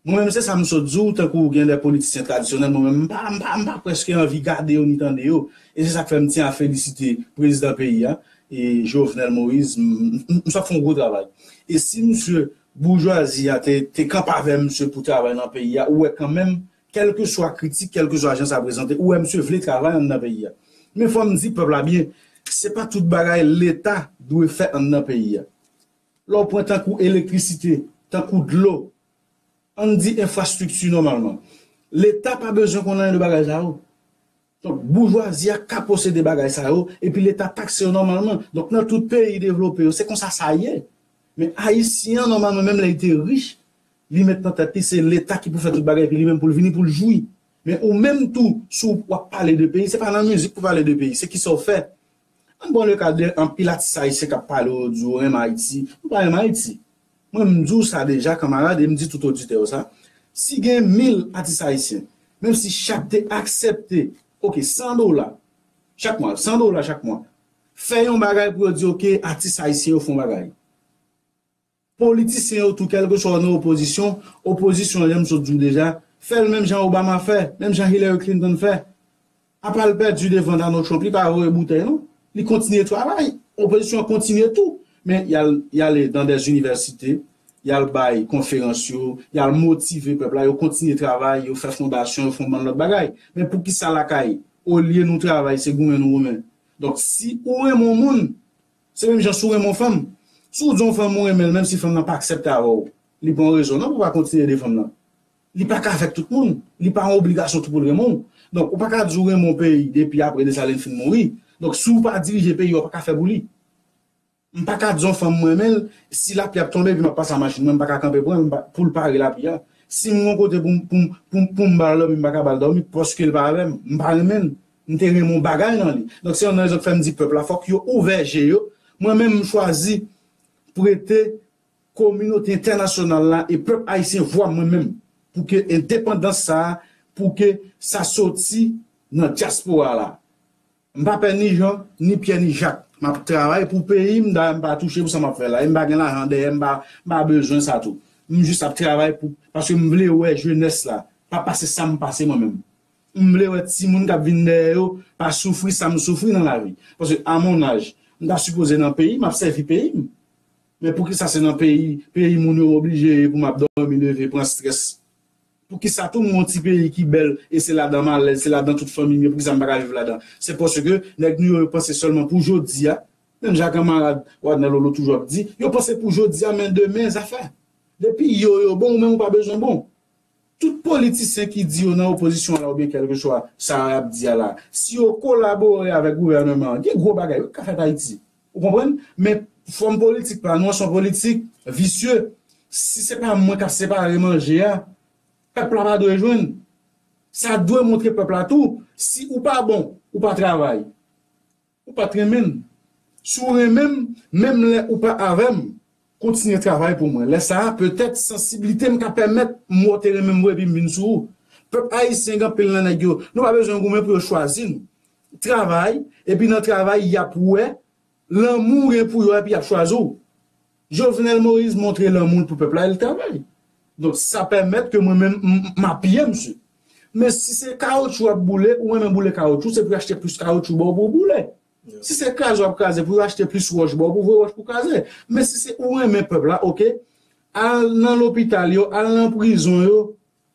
Mwen menm, se sa m sot di w, tankou gen de politisyen tradisyonèl, mwen menm, m pa, m pa, m pa prèske anvi gade yo ni tande yo. E se sa k fè m tyen a felisite prezidan peyi a, e Jovenel Moïse, m, m, m, m sot fè yon gwo travay. E si misye boujwazi a te, te kanpe avè misye pou travay nan peyi a, ou wè kanmenm, kèlkeswa kritik, kèlkeswa jan sa prezante, ou wè misye vle travay anndan peyi a. Men fò m di pèp la byen, se pa tout bagay Leta dwe fè anndan peyi a. Lè w pran tankou elektrisite, tankou dlo, ann di enfrastrikti nòmalman. Leta pa bezwen konn anyen de bagay sa yo. Donk, boujwazi a ka posede bagay sa yo, epi Leta takse yo nòmalman. Donk, nan tout peyi devlope yo, se konsa sa ye. Men Ayisyen an, nòmalman, menm lè li te rich, li met nan tèt li, se Leta ki pou fè tout bagay, epi li menm pou l vini, pou l jwi. Men ou menm tou, si w ap pale de peyi, se pa nan mizik pou pale de peyi, se kisa w fè. Ann pran le ka de anpil atis ayisyen k ap pale, yo di yo renmen Ayiti. Nou pa renmen Ayiti. Mwen, m di w sa deja, kanmarad, e m di tout oditè yo sa. Si gen mil atis ayisyen, menm si chak te aksepte, oke, san dola chak mwa, san dola chak mwa, fè yon bagay pou yo di, oke, atis ayisyen yo fè yon bagay. Politisyen yo tou, kèlkeswa w nan opozisyon, opozisyon an, jan m sot di w deja, fè l menm jan Obama fè, menm jan Hillary Clinton fè. Apa l pèdi devan Donald Trump, li pa voye boutèy, non. Li kontinye travay. Opozisyon an kontinye tou. Men y al, y ale dans des universités, y al bay konferans yo, y al motive pèp la, yo kontinye travay, yo fè fondasyon, yo fè yon bann lòt bagay. Men poukisa lakay, olye nou travay, se goumen nou goumen? Donk, si ou renmen yon moun, se menm jan si w renmen yon fanm. Si w di yon fanm ou renmen l, menm si fanm nan pa aksepte avè w, li pa yon rezon non pou w pa kontinye defann nan. Li pa ka avèk tout moun. Li pa yon obligasyon tou pou l renmen w. Donk, ou pa ka di w renmen yon peyi depi apre Desalin fin mouri. Donk, si w pa dirije peyi a, ou pa ka fè pou li. M pa ka di yon fanm m renmen l, si lapli ap tonbe epi m ap pase a machin mwen, m pa ka kanpe pran l pou l pare lapli a. Si m gen yon kote pou m, pou m, pou m, pou m ba l dòmi, m pa ka ba l dòmi paske l pa avè m. M pa renmen l. M te renmen yon bagay nan li. Donk, se youn nan rezon k fè m di pèp la, fòk yo ouvè je yo. Mwen menm, m chwazi prete kominote entènasyonal la e pèp ayisyen vwa mwen menm, pou ke endepandans sa a, pou ke sa soti nan dyaspora la. M pa pè ni Jan, ni Pyè, ni Jak. M ap travay pou peyi m, dayè m pa touche pou sa m ap fè la. E m pa gen lajan dèyè, m pa, m pa bezwen sa tou. M jis ap travay pou, paske m vle wè jenès la pa pase sa m pase mwen menm. M vle wè timoun k ap vin dèyè yo pa soufri sa m soufri nan lavi. Paske, à mon âge, m ta sipoze nan peyi m, ap sèvi peyi m. Men poukisa se nan peyi, peyi moun yo oblije ye pou m ap dòmi, leve, pran estrès? Poukisa tou m gen yon ti peyi ki bèl e se ladan m alèz, se ladan tout fanmi m ye, poukisa m pa ka viv ladan? Se paske nèg nou yo, yo panse sèlman pou jodi a. Menm jan kanmarad Wadner Lolo toujou ap di, yo panse pou jodi a, men demen zafè. Depi yo, yo bon, ou menm ou pa bezwen bon. Tout politisyen ki di yo nan opozisyon la oubyen kèlkeswa sa y ap di a la, si yo kolabore avèk gouvèneman an, gen gwo bagay wi k ka fèt Ayiti. Ou konprann? Men fòm politik pa nou an se yon politik visye. Si se pa mwen k ap separe manje a, pèp la pa dwe jwenn. Sa dwe montre pèp la tou, si ou pa bon, ou pa travay. Ou pa t renmen m. Si w renmen m, menm lè ou pa avè m, kontinye travay pou mwen. Lè sa a, petèt, sansiblite m ka pèmèt m wè w te renmen m vre epi m vin sou ou. Pèp ayisyen gen anpil nan nèg yo, nou pa bezwen goumen pou yo chwazi nou. Travay, epi nan travay, y ap wè lanmou w gen pou yo epi y ap chwazi w. Jovenel Moïse montre lanmou l pou pèp la e l travay. Donk, sa pèmèt ke mwen menm, m, m apiye misye. Men si se kawotchou w ap boule, ou renmen boule kawotchou, se pou yo achte plis kawotchou ba w pou w boule. Si se kraze w ap kraze, pou yo achte plis wòch ba w pou w voye wòch pou w kraze. Men si se ou renmen pèp la, oke, al nan lopital yo, al nan prizon yo,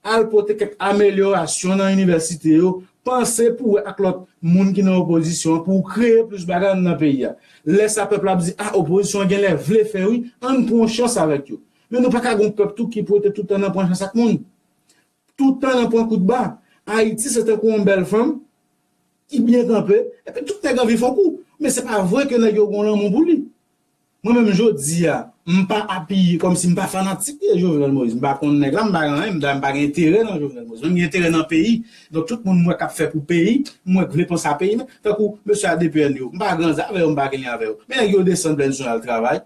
al pote kèk amelyorasyon nan inivèsite yo, panse pou wè ak lòt moun ki nan opozisyon an, pou w kreye plis bagay anndan peyi a. Lè sa pèp la ap di, a, opozisyon an genlè vle fè wi, ann pran yon chans avèk yo. Men nou pa ka gen yon pèp tou ki pou rete tout tan nan pran chans ak moun. Tout tan nan pran kout ba. Ayiti se tankou yon bèl fanm ki byen kanpe, epi tout nèg anvi fè yon kou. Men se pa vre ke nèg yo gen yon lanmou pou li. Mwen menm jodi a, m pa apiye, kòmsi m pa fanatik de Jovenel Moïse. M pa konn nèg la, m pa gen anyen, m pa, m pa gen enterè nan Jovenel Moïse. Mwen m gen enterè nan peyi. Donk tout moun m wè k ap fè pou peyi, m wè k vle panse a peyi, men tankou mesye a D P N yo, m pa granze avè yo, m pa gen lyen avè yo. Men nèg yo desann Plèn Sou al travay.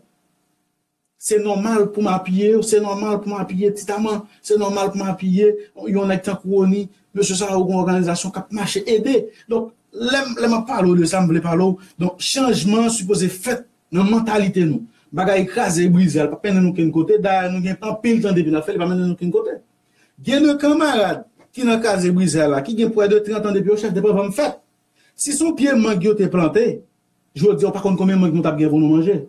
Se nòmal pou m apiye yo, se nòmal pou m apiye Ti Taman, se nòmal pou m apiye yon nèg tankou Rony. Mesye sa yo gen òganizasyon k ap mache ede. Donk, lè m, lè m ap pale w de sa, m vle pale w. Donk, chanjman an sipoze fèt nan mantalite nou. Bagay kraze brize a, l p ap mennen nou kenn kote. Dayè, nou gen anpil tan depi n ap fè l, li pa mennen nou kenn kote. Gen de kanmarad ki nan kraze brize a la, ki gen prè de trant an depi yo chèf, depi anvan m fèt. Si se yon pye mang yo te plante, jodi a, ou pa konn konbyen mang nou t ap gen pou nou manje.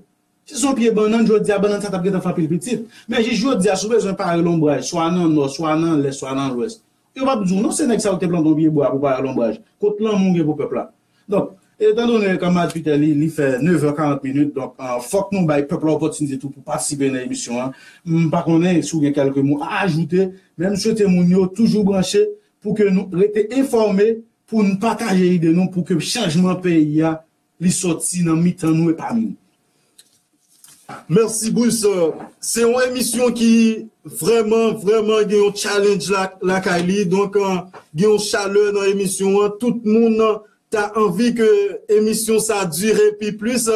Si se yon pye bannann, jodi a, bannann sa t ap gentan fè anpil pitit. Men jis jodi a, si w bezwen pare lonbraj, swa nan nò, swa nan lès, swa nan lwès, yo p ap di w non, se nèg sa yo ki te plante yon pye bwa pou pare lonbraj. Kot lanmou w gen pou pèp la? Donk, etandone kanmarad Peter, li, li fè nevè karant minit, donk, ah, fòk nou bay pèp la opòtinite tou pou patisipe nan emisyon an. M pa konnen si w gen kèlke mo a ajoute, men m swete moun yo toujou branche pou ke nou rete enfòme, pou n pataje ide nou, pou ke chanjman peyi a, li sòti nan mitan nou e pami nou. Mèsi, Bruce. Se yon emisyon ki vrèman, vrèman gen yon challenge la, lakay li. Donk, eh, gen yon chalè nan emisyon an. Tout moun ta anvi ke emisyon sa dire pi plis.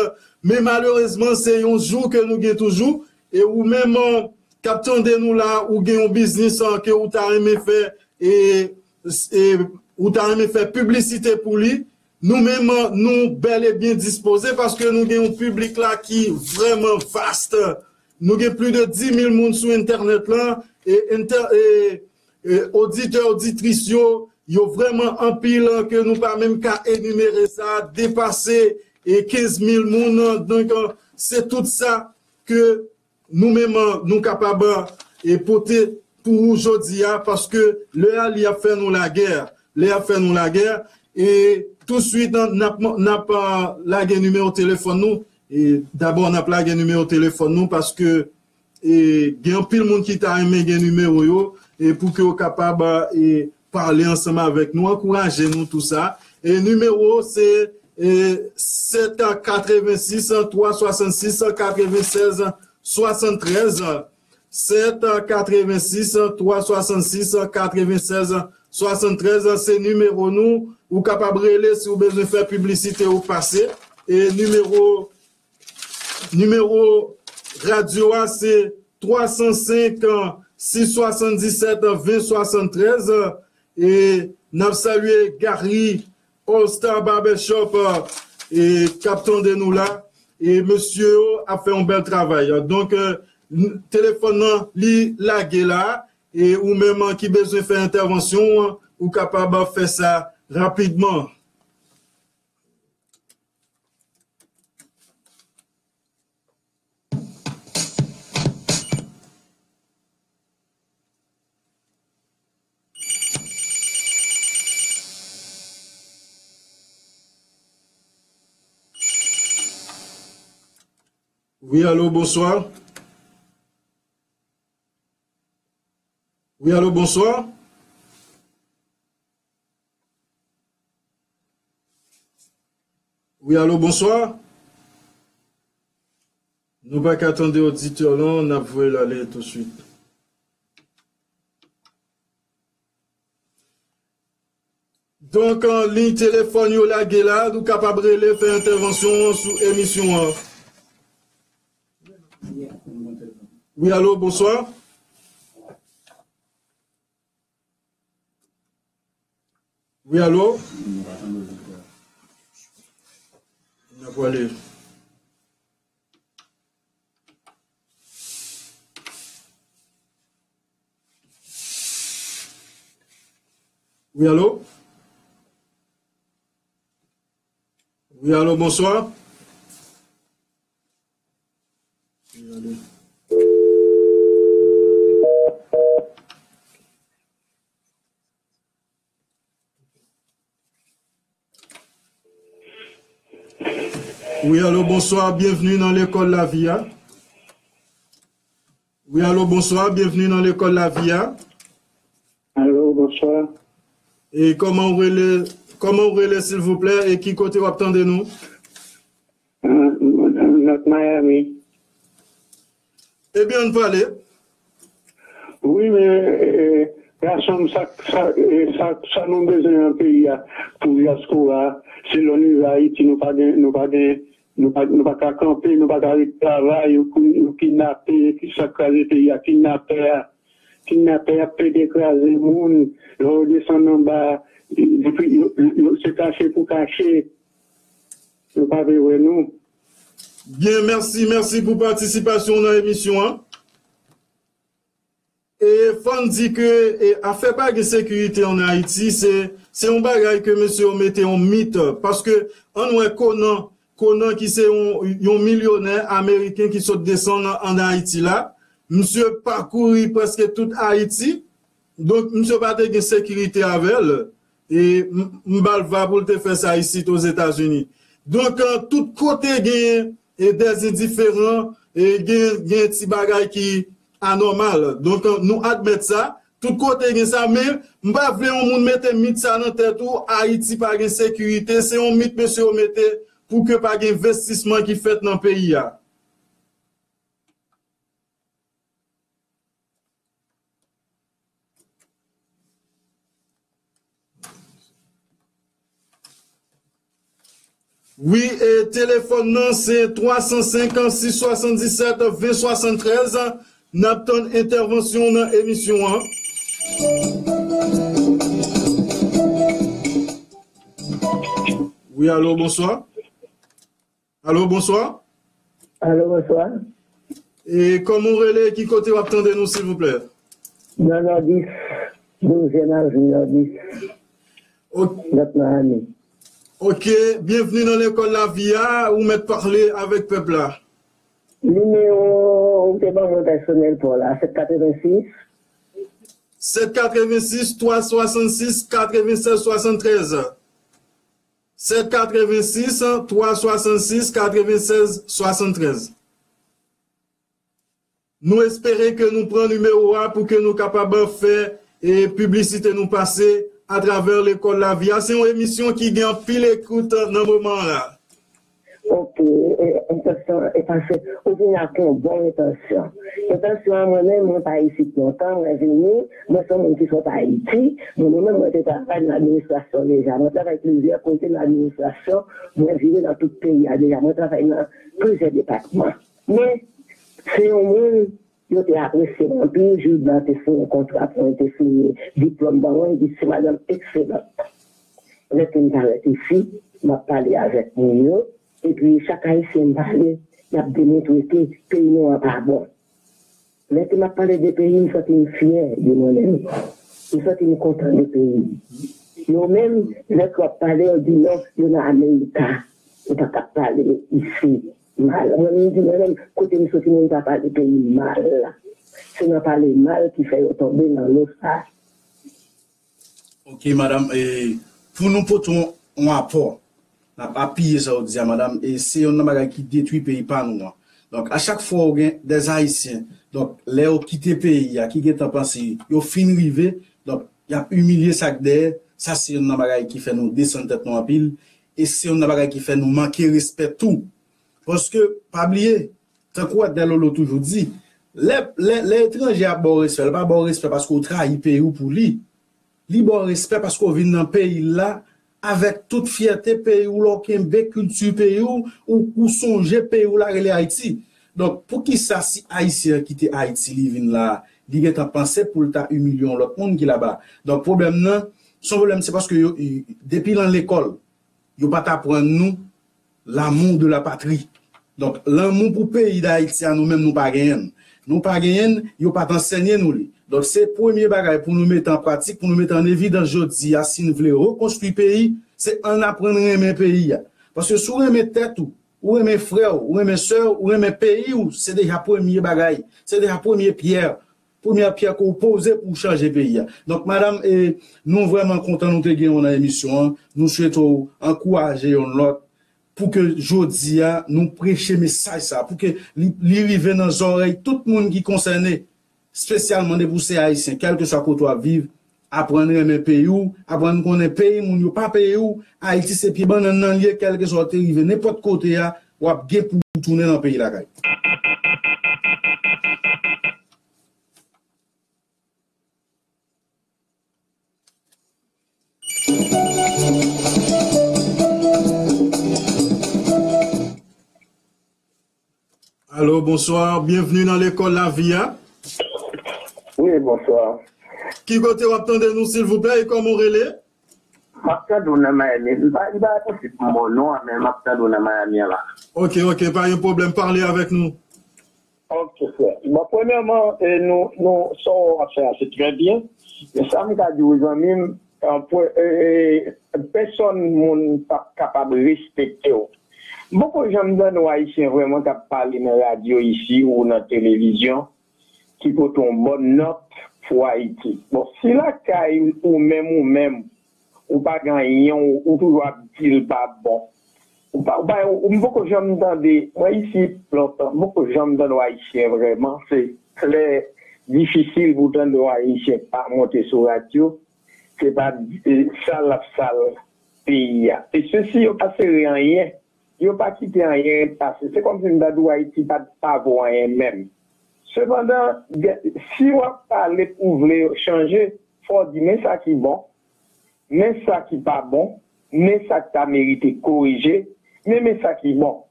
Men malerezman, se yon jou ke nou gen toujou. E ou menm, eh, k ap tande nou la, ou gen yon biznis, eh, ke ou ta renmen fè, e, e ou ta renmen fè piblisite pou li, nou menm, nou bèl e byen dispoze paske nou gen yon piblik la ki vrèman vast. Nou gen plis de dis mil moun sou entènèt lan, e, entè, e, e oditè, oditris yo, yo vrèman anpil ke nou pa menm ka enimere sa, depase, e, kenz mil moun. Donk, se tout sa ke nou menm, nou kapab, e, pote pou ou jodi a, paske lè a, li ap fè nou lagè. Lè a ap fè nou lagè. E touswit, n ap, n ap, ah, lage nimewo telefòn nou. E dabò, n ap lage nimewo telefòn nou paske, e, gen anpil moun ki ta renmen gen nimewo yo, e pou ke yo kapab, e, pale ansanm avèk nou, ankouraje nou, tou sa. E nimewo se, e, sèt katrevensis twa swasannsis katrevensèz swasanntrèz. Sèt katrevensis twa swasannsis katrevensèz swasanntrèz, se nimewo nou. Ou kapab rele si w bezwen fè piblisite ou pase. E nimewo, nimewo radyo a se twa san senk sis swasanndisèt ven swasanntrèz. E n ap salye Gary All Star Barbershop, e, k ap tande nou la. E mesye yo ap fè yon bèl travay. Donk, e, n-, telefòn nan, li lage la. E ou menm, e, ki bezwen fè entèvansyon, e, ou kapab fè sa rapidman. Wi, alo, bonswa. Wi, alo, bonswa. Wi, alo, bonswa. Nou pa ka tande oditè lan, n ap voye l ale touswit. Donk, an, liy telefòn yo lage la, nou kapab rele, fè entèvansyon an sou emisyon an. Wi, alo, bonswa. Wi, alo? N ap pale. Wi, alo? Wi, alo, bonswa. Wi, alo. Wi, alo, bonswa, byenvni nan lekòl lavi a. Wi, alo, bonswa, byenvni nan lekòl lavi a. Alo, bonswa. E kòman w rele, kòman w rele, silvouplè, e ki kote w ap tande nou? Ah, North Miami. Ebyen, ann pale. Wi, men, e, gason m, sa, sa, e, sa, sa nou bezwen nan peyi a, pou dyaspora, se lè nou rive Ayiti, nou pa gen, nou pa gen, nou pa, nou pa ka kanpe, nou pa ka ret travay, yo kou-, yo kidnape, ki sa k kraze peyi a, kidnapè a, kidnapè ap plede kraze moun, lè yo desann anba, depi yo, yo, yo, se kache pou kache, yo pa vle wè nou. Byen, mèsi, mèsi pou patisipasyon w nan emisyon an. E fò n di ke e, afè pa gen sekirite ann Ayiti, se, se yon bagay ke mesye yo mete yon mit. Paske ann wè Konan, Konan ki se yon, yon milyonè ameriken ki sot desann ann Ayiti la, misye pakouri prèske tout Ayiti. Donk, misye pa te gen sekirite avè l. E m, m ba l va pou l te fè sa isit Ozetazini. Donk, e, tout kote gen e, dèzendiferan, e, gen, gen ti bagay ki anòmal. Donk, e, nou admèt sa. Tout kote gen sa, men m pa vle yon moun mete mit sa nan tèt ou, Ayiti pa gen sekirite. Se yon mit mesye yo mete pou ke pa gen envestisman ki fèt nan peyi a. Wi, e telefòn nan se twa san senk, sis swasanndisèt, ven swasanntrèz. N ap tann entèvansyon w nan emisyon an. Wi, alo, bonswa. Alo, bonswa. Alo, bonswa. E kòman w rele, ki kote w ap tande nou, silvouplè? Nan Nòdis, douzyèm avni Nòdis. Ok, Nòt Miami. Ok, byenvni nan lekòl lavi a, ou mèt pale avèk pèp la. Nimewo, ou te ban mwen pèsonèl pa w la, sèt katrevensis. Sèt katrevensis, twa swasannsis, katrevensèz swasanntrèz. Sèt katrevensis, twa swasannsis, katrevensèz swasanntrèz. Nou espere ke nou pran nimewo a pou ke nou kapab fè e piblisite nou pase atravè lekòl lavi a. Se yon emisyon ki gen anpil ekout nan moman an la. Ok, e, entansyon, e pase, ou vin ak yon bon entansyon. Entansyon an, mwen menm, mwen pa isit lontan, mwen vini, mwen se yon moun ki sot Ayiti, mwen menm, mwen te travay nan administrasyon deja. Mwen travay plizyè kote nan administrasyon, mwen vire nan tout peyi a deja, mwen travay nan plizyè depatman. Men, se yon moun, yo te apresye m anpil, Jilbè te siyen kontra pou mwen, te siyen diplòm ban mwen, li di se madanm ekselant. Lè ke m parèt isi, m ap pale avèk moun yo, epi chak Ayisyen m pale, y ap demontre ke peyi nou an pa bon. Lè ke m ap pale de peyi, m santi m fyè de mwen menm. M santi m kontan de peyi m. Yo menm, lè ke w ap pale, yo di non, yo nan Amerika. Ou pa ka pale isi mal. Mwen menm, di mwen menm, kote m soti, moun pa pale peyi m mal. Se nan pale mal ki fè yo tonbe nan lo sa. Ok, madanm, e, pou nou pote yon, yon apò, n ap apiye sa w di a, madanm, e se youn nan bagay ki detwi peyi pa nou an. Donk, a chak fwa w gen dè Ayisyen, donk, lè yo kite peyi a, ki gentan panse yo fin rive, donk, y ap imilye sa k dèyè, sa se youn nan bagay ki fè nou desann tèt nou anpil, e se youn nan bagay ki fè nou manke respè tou. Paske, pa bliye, tankou Dè Lolo toujou di, lè, lè, lè etranje ap ba w respè, li pa ba w respè paske w trayi peyi w pou li. Li ba w respè paske w vin nan peyi l la avèk tout fyète peyi w la, w kenbe kilti peyi w, ou, ou sonje peyi w la rele Ayiti. Donk, poukisa si Ayisyen an kite Ayiti, li vin la, li gentan panse pou l ta imilye yon lòt moun ki laba? Donk, pwoblèm nan, se yon pwoblèm, se paske yo, depi nan lekòl, yo pa t aprann nou l'amour de la patrie. Donk, lanmou pou peyi Dayiti a, nou menm, nou pa genyen l. Nou pa genyen l, yo pa t ansenye nou li. Donk, se premye bagay pou nou mete an pratik, pou nou mete an evidans jodi a, si n vle rekonstwi peyi, se ann aprann renmen peyi a. Paske si w renmen tèt ou, ou renmen frè w, ou renmen sè w, ou renmen peyi w, se deja premye bagay, se deja premye pyè, premyè pyè ke w poze pou w chanje peyi a. Donk, madanm, e, nou vrèman kontan nou te gen w nan emisyon an. Nou swete w ankouraje youn lòt pou ke jodi a nou preche mesaj sa, pou ke li, li rive nan zòrèy tout moun ki konsène, espesyalman depi w se Ayisyen, kèlkeswa kote w ap viv, aprann renmen peyi w, aprann konnen peyi moun yo pa peyi w, Ayiti se pye bannann nan l ye, kèlkeswa w te rive nenpòt kote a, w ap gen pou w tounen nan peyi lakay. Alo, bonswa. Byenvni nan lekòl lavi a. Wi, bonswa. Ki kote w ap tande nou, silvouplè, e kòman w rele? M ap tande w nan Miami. M pa, m pa posib pou m ba w non an, men m ap tande w nan Miami an la. Ok, ok, pa gen pwoblèm, pale avèk nou. Ok, frè. Bon, premyèman, e, nou, nou, sa w ap fè a, se trè byen. Men sa m ka di w, zanmi m, e, pèsòn moun p ap kapab respekte w. M poko janm tande w Ayisyen vrèman k ap pale nan radyo isi ou nan televizyon ki pote yon bòn nòt pou Ayiti. Bon, si lakay ou menm, ou menm, ou pa gen anyen, ou, ou toujou ap di l pa bon. Ou pa, ou pa, ou, m poko janm tande, mwen isi lontan, m poko janm tande w Ayisyen vrèman. Se trè difisil pou w tande w Ayisyen pa monte sou radyo, se pa, e, sal l ap sal peyi a. E sesi yo pa sere anyen, yo pa kite anyen pase. Se kòmsi m ta di w Ayiti pa t, pa vo anyen menm. Sepandan, gen, si w ap pale pou w vle chanje, fò w di men sa ki bon, men sa ki pa bon, men sa k ta merite korije, men men sa ki bon.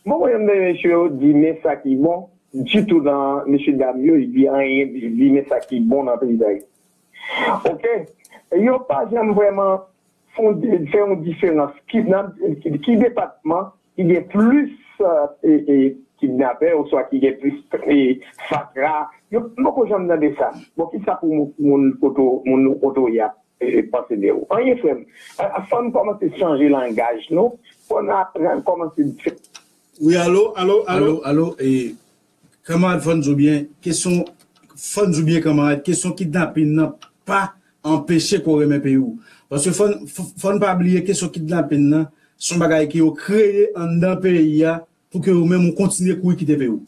M poko janm tande mesye yo di men sa ki bon ditou nan mesye dam yo, di anyen, di, di men sa ki bon nan peyi Dayiti. Ok? Yo pa janm vrèman fè yon di-, fè yon diferans. Ki, nan, ki, ki depatman ki gen plis, e, e, kidnapè oswa ki gen plis, e, fatra? Yo, m poko janm tande sa. Bon, kisa pou moun, moun kote w, moun kote w ye ap, e, e, panse de ou? Anyen, frè m. A, a, fò n kòmanse chanje langaj nou. Fò n aprann kòmanse fè Wi, alo, alo, alo. Alo, alo, e, kanmarad, fò n di w byen, kesyon, fò n di w byen, kanmarad, kesyon kidnapin nan pa anpeche ke w renmen peyi w. Paske fò n, fò, fò n pa bliye kesyon kidnapin nan, se yon bagay ke yo kreye anndan peyi a pou ke ou menm ou kontinye kouri kite peyi w.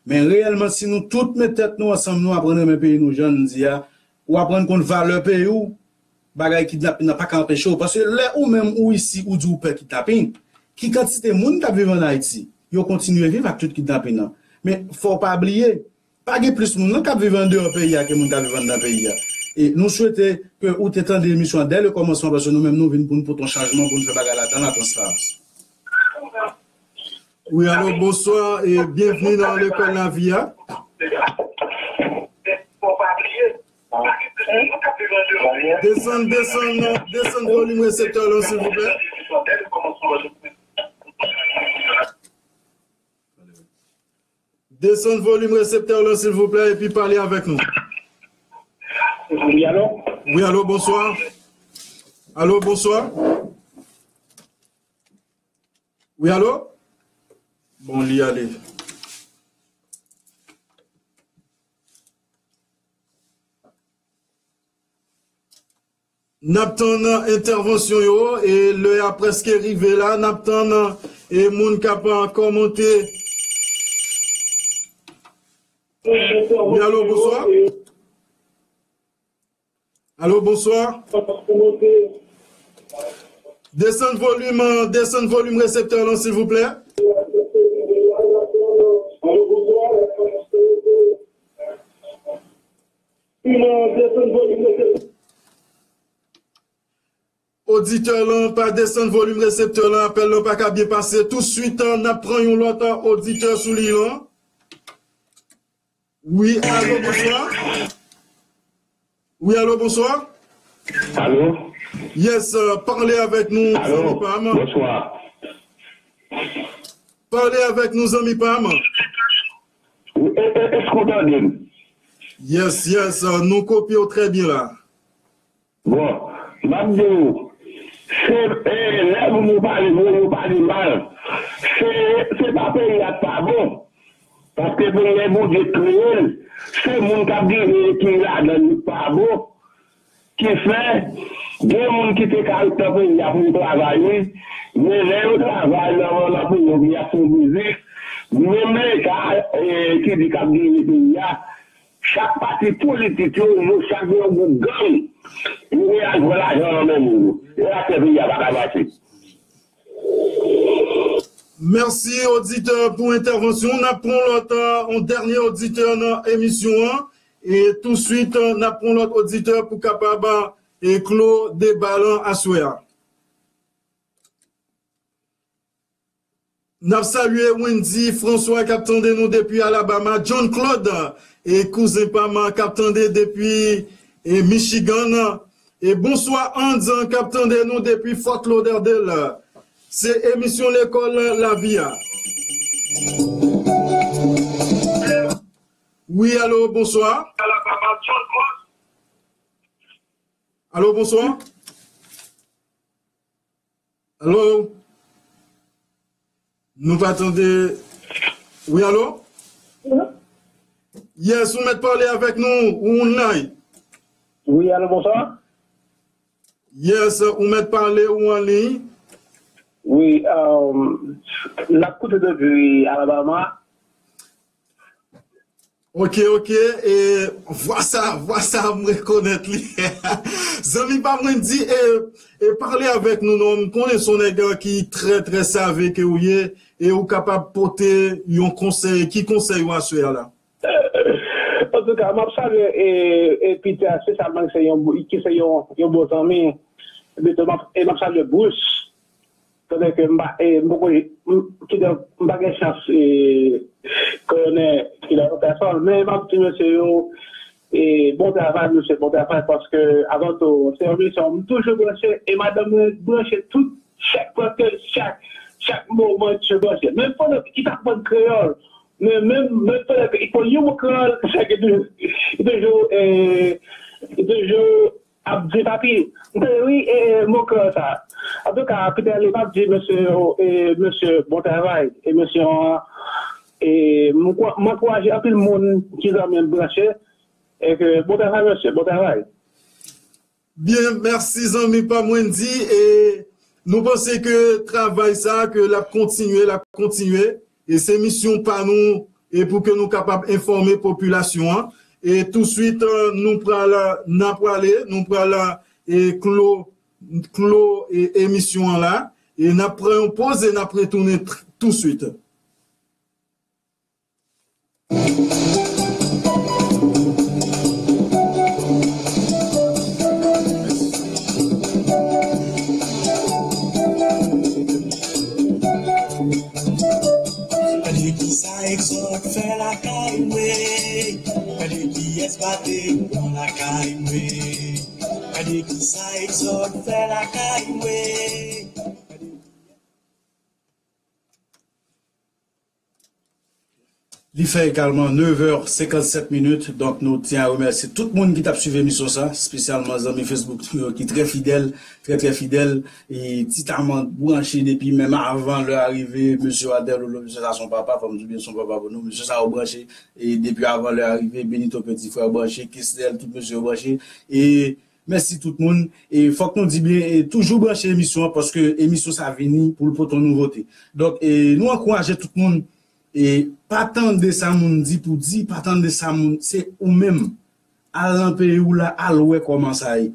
Men reyèlman, si nou tout met tèt nou ansanm, nou aprann renmen peyi nou, jan n di a, ou aprann konn valè peyi w, bagay kidnapin nan pa ka anpeche w. Paske lè ou menm ou isi, ou di ou pè kidnapin, ki kantite moun k ap viv ann Ayiti, yo kontinye viv ak tout kidnapin nan. Men, fò w pa bliye, pa gen plis moun nan k ap viv andeyò peyi a ke moun k ap viv anndan peyi a. E nou swete ke ou te tande emisyon an dè le kòmansman, paske nou menm nou vin pou n pote yon chanjman, pou n fè bagay la dan la transparans. Wi, alo, bonswa e byenvni nan lekòl lavi a. Desann, desann, desann volim reseptè lan, silvouplè. Desann volim reseptè lan, silvouplè, epi pale avèk nou. Wi, alo? Wi, alo, bonswa. Alo, bonswa. Wi, alo? Bon, li ale. N ap tann entèvansyon yo, e lè a prèske rive la, n ap tann e moun k ap kòmante. Wi, alo, bonswa. Alo, bonswa. Desann volim, desann volim reseptè lan, silvouplè. Oditè lan pa desann volim reseptè lan, apèl lan pa ka byen pase. Touswit, n ap pran yon lòt oditè sou liy lan. Wi, alo, bonswa. Wi, alo, bonswa. Alo? Yes, pale avèk nou, zanmi pa m. Bonswa. Pale avèk nou, zanmi pa m. Èske w tande m? Yes, yes, nou kopye w trè byen la. Bon, m ap di w, se lè moun yo pale vre, yo pale mal. Se, se pa peyi a k pa bon. Paske peyi a Bondye k kreye l. Se moun k ap dirije ki ladan l ki pa bon. Ki fè, gen moun ki te ka ret nan peyi a pou yo travay, wi. Men lè yo travay nan, nan peyi a, oubyen y ap fè yon biznis, menm Leta ki di k ap dirije peyi a, chak pati politik yo, yo chak gen yon gwoup gang, yo gen al pran lajan nan men moun yo. E la fè peyi a pa ka mache. Mèsi, oditè, pou entèvansyon. N ap pran lòt, yon dènye oditè nan emisyon an. E touswit, n ap pran lòt oditè pou kapab e klo deba lan aswè a. N ap salye Wendy François k ap tande nou depi Alabama, John Claude, e kouzen pa m k ap tande depi, e Michigan, e bonswa Hans k ap tande nou depi Fort Lauderdale. Se emisyon Lekòl Lavi a. Wi, alo, bonswa. Alo, bonswa. Alo? Nou pa tande. Wi, alo? Yes, ou mèt pale avèk nou, ou online. Wi, alo, bonswa. Yes, ou mèt pale, ou an liy. Wi, um, n ap koute depi Alabama. Ok, ok. E vwa sa, vwa sa, m rekonèt li. Zanmi pa mwen di, e, e pale avèk nou non. M konnen se yon nèg ki trè, trè save ke ou ye, e ou kapab pote yon konsèy. Ki konsèy ou aswè a la? Antouka, m ap salye, e, e Peter, se sa, se yon, ki se yon, yon bon zanmi. E m ap, e m ap salye Bruce. Kote ke m pa, e, m poko, m, kidonk, m pa gen chans, e, konnen kidonk pèsòn, men m ap di mesye yo, e, bon travay, mesye, bon travay, paske, avan tou, se yon misyon, m toujou branche, e madanm mwen branche tout, chak, prèske chak, chak moman, m toujou branche. Menm pandan li pa konprann kreyòl, men menm, menm pandan li konn yon mo kreyòl, chak, li toujou, li toujou, e, li toujou, ap di, papi, m tande wi, e, e, mo kreyòl sa. Antouka, Peter Lee, m ap di mesye yo, e, mesye, bon travay, emisyon an, e, m kwa-, m ankouraje anpil moun ki zanmi m branche, e ke bon travay, mesye, bon travay. Byen, mèsi zanmi pa mwen di, e nou panse ke travay sa, ke l ap kontinye, l ap kontinye, e se misyon pa nou, e pou ke nou kapab enfòme popilasyon an. E touswit, e, nou pral, n ap prale, nou pral, e, klo, klo, e, emisyon an la. E n ap pran yon poz e n ap retounen tr-, touswit. Gade kisa Exode fè lakay mwen. Gade kiyès bate nan lakay mwen. Gade kisa Exode fè lakay mwen. Li fè egalman nèf è senkannsèt minit, donk nou tyen a remèsye tout moun ki t ap swiv emisyon sa, espesyalman zanmi Facebook nou yo ki trè fidèl, trè, trè fidèl, e Titaman branche depi menm avan lè a rive, mesye Adèl Olo, mesye sa se yon papa, fò m di byen se yon papa pou nou, mesye sa yo branche, e depi avan lè a rive, Benito Petit Frère branche, Kesnel, tout mesye yo branche, e Mèsi tout moun. E fòk nou di byen, e toujou branche emisyon an, paske emisyon sa vini pou l pote yon nouvote. Donk, e nou ankouraje tout moun, e pa tande sa moun di pou di, pa tande sa moun, se ou menm. Al nan peyi w la, al wè kòman sa ye.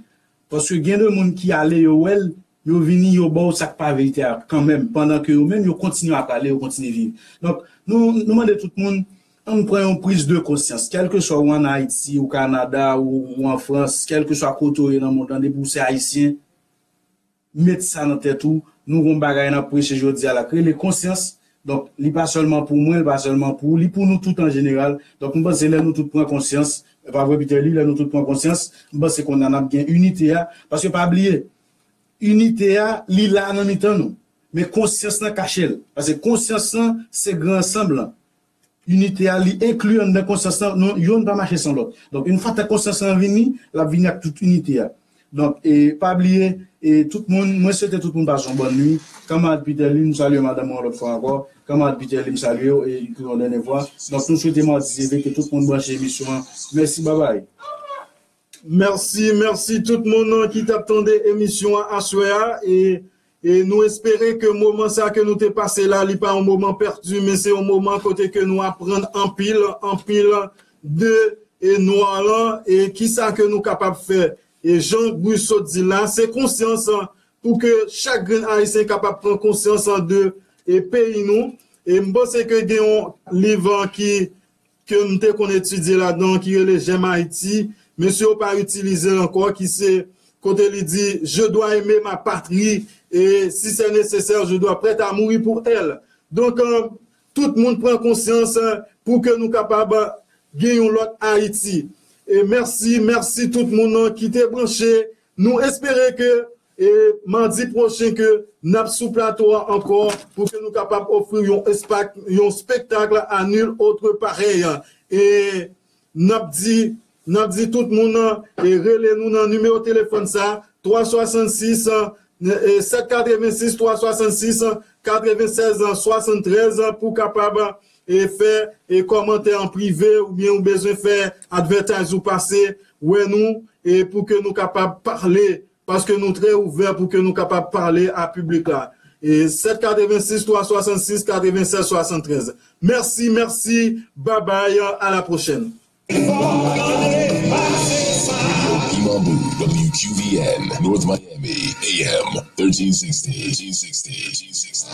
Paske gen de moun ki ale, yo wè l, yo vini, yo ba w sa k pa verite a kanmenm, pandan ke yo menm, yo kontinye ap ale, yo kontinye viv. Donk, nou, nou mande tout moun, ann pran yon priz de konsyans. Kèlkeswa ou ann Ayiti, ou Kanada, ou, ou an Frans, kèlkeswa kote w ye nan mond lan, depi w se Ayisyen, met sa nan tèt ou. Nou gon bagay n ap preche jodi a la k rele konsyans. Donk, li pa sèlman pou mwen, li pa sèlman pou ou, li pou nou tout an jeneral. Donk, m panse lè nou tout pran konsyans, e pa vre, Peter Lee, lè nou tout pran konsyans, m panse kounye a n ap gen inite a. Paske pa bliye, inite a, li la nan mitan nou. Men konsyans lan kache l. Paske konsyans lan, se gran ansanm lan. Inite a, li enkli anndan konsyans lan. Non, yonn pa mache san lòt. Donk, yon fwa tan konsyans lan vini, l ap vini ak tout inite a. Donk, e pa bliye, e tout moun, mwen swete tout moun pase yon bòn nwi. Kanmarad Peter Lee, m salye madanm mwen yon lòt fwa ankò. Kanmarad Peter Lee, m salye w, e pou yon dènye fwa. Donk, nou swete Madi T V ke tout moun branche emisyon an. Mèsi, babay. Mèsi, mèsi tout moun ki t ap tande emisyon an aswè a. E, e nou espere ke moman sa ke nou te pase la, li pa yon moman pèdi, men se yon moman kote ke nou aprann anpil, anpil de, e, nwa lan, e kisa ke nou kapab fè. E jan Bruce sot di la, se konsyans pou ke chak grenn Ayisyen kapab pran konsyans de, e, peyi nou. E m panse ke gen yon liv ki ke m te konn etidye ladan, ki rele J'aime Haïti, mesye yo pa itilize l ankò, ki se kote li di, Je dois aimer ma patrie, et si c'est nécessaire, je dois prêt à mourir pour elle. Donk, eh, tout moun pran konsyans, eh, pou ke nou kapab gen yon lòt Ayiti. E mèsi, mèsi tout moun, eh, ki te branche. Nou espere ke, eh, madi pwochen ke n ap sou plato a ankò pou ke nou kapab ofri yon espak-, yon spektak à nul autre pareil. E n ap di, n ap di tout moun, eh, rele nou nan nimewo telefòn sa, twa swasannsis, eh, sèt katrevensis, twa swasannsis, katrevennsèz swasanntrèz pou kapab, eh, fè, eh, kòmantè an prive oubyen ou bezwen fè advertise ou pase wè nou, eh, pou ke nou kapab pale, paske nou trè ouvè pou ke nou kapab pale a piblik la. Eh, sèt katrevensis, twa swasannsis, katrevennsèz swasanntrèz. Mèsi, mèsi, babay, à la prochaine. Imambu, W Q V N, North Miami, A M thirteen sixty, thirteen sixty, thirteen sixty.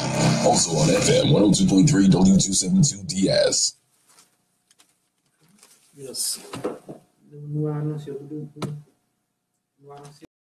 Also on F M one oh two point three W two seven two D S. Yes. Nou anonse yo pou nou anonse.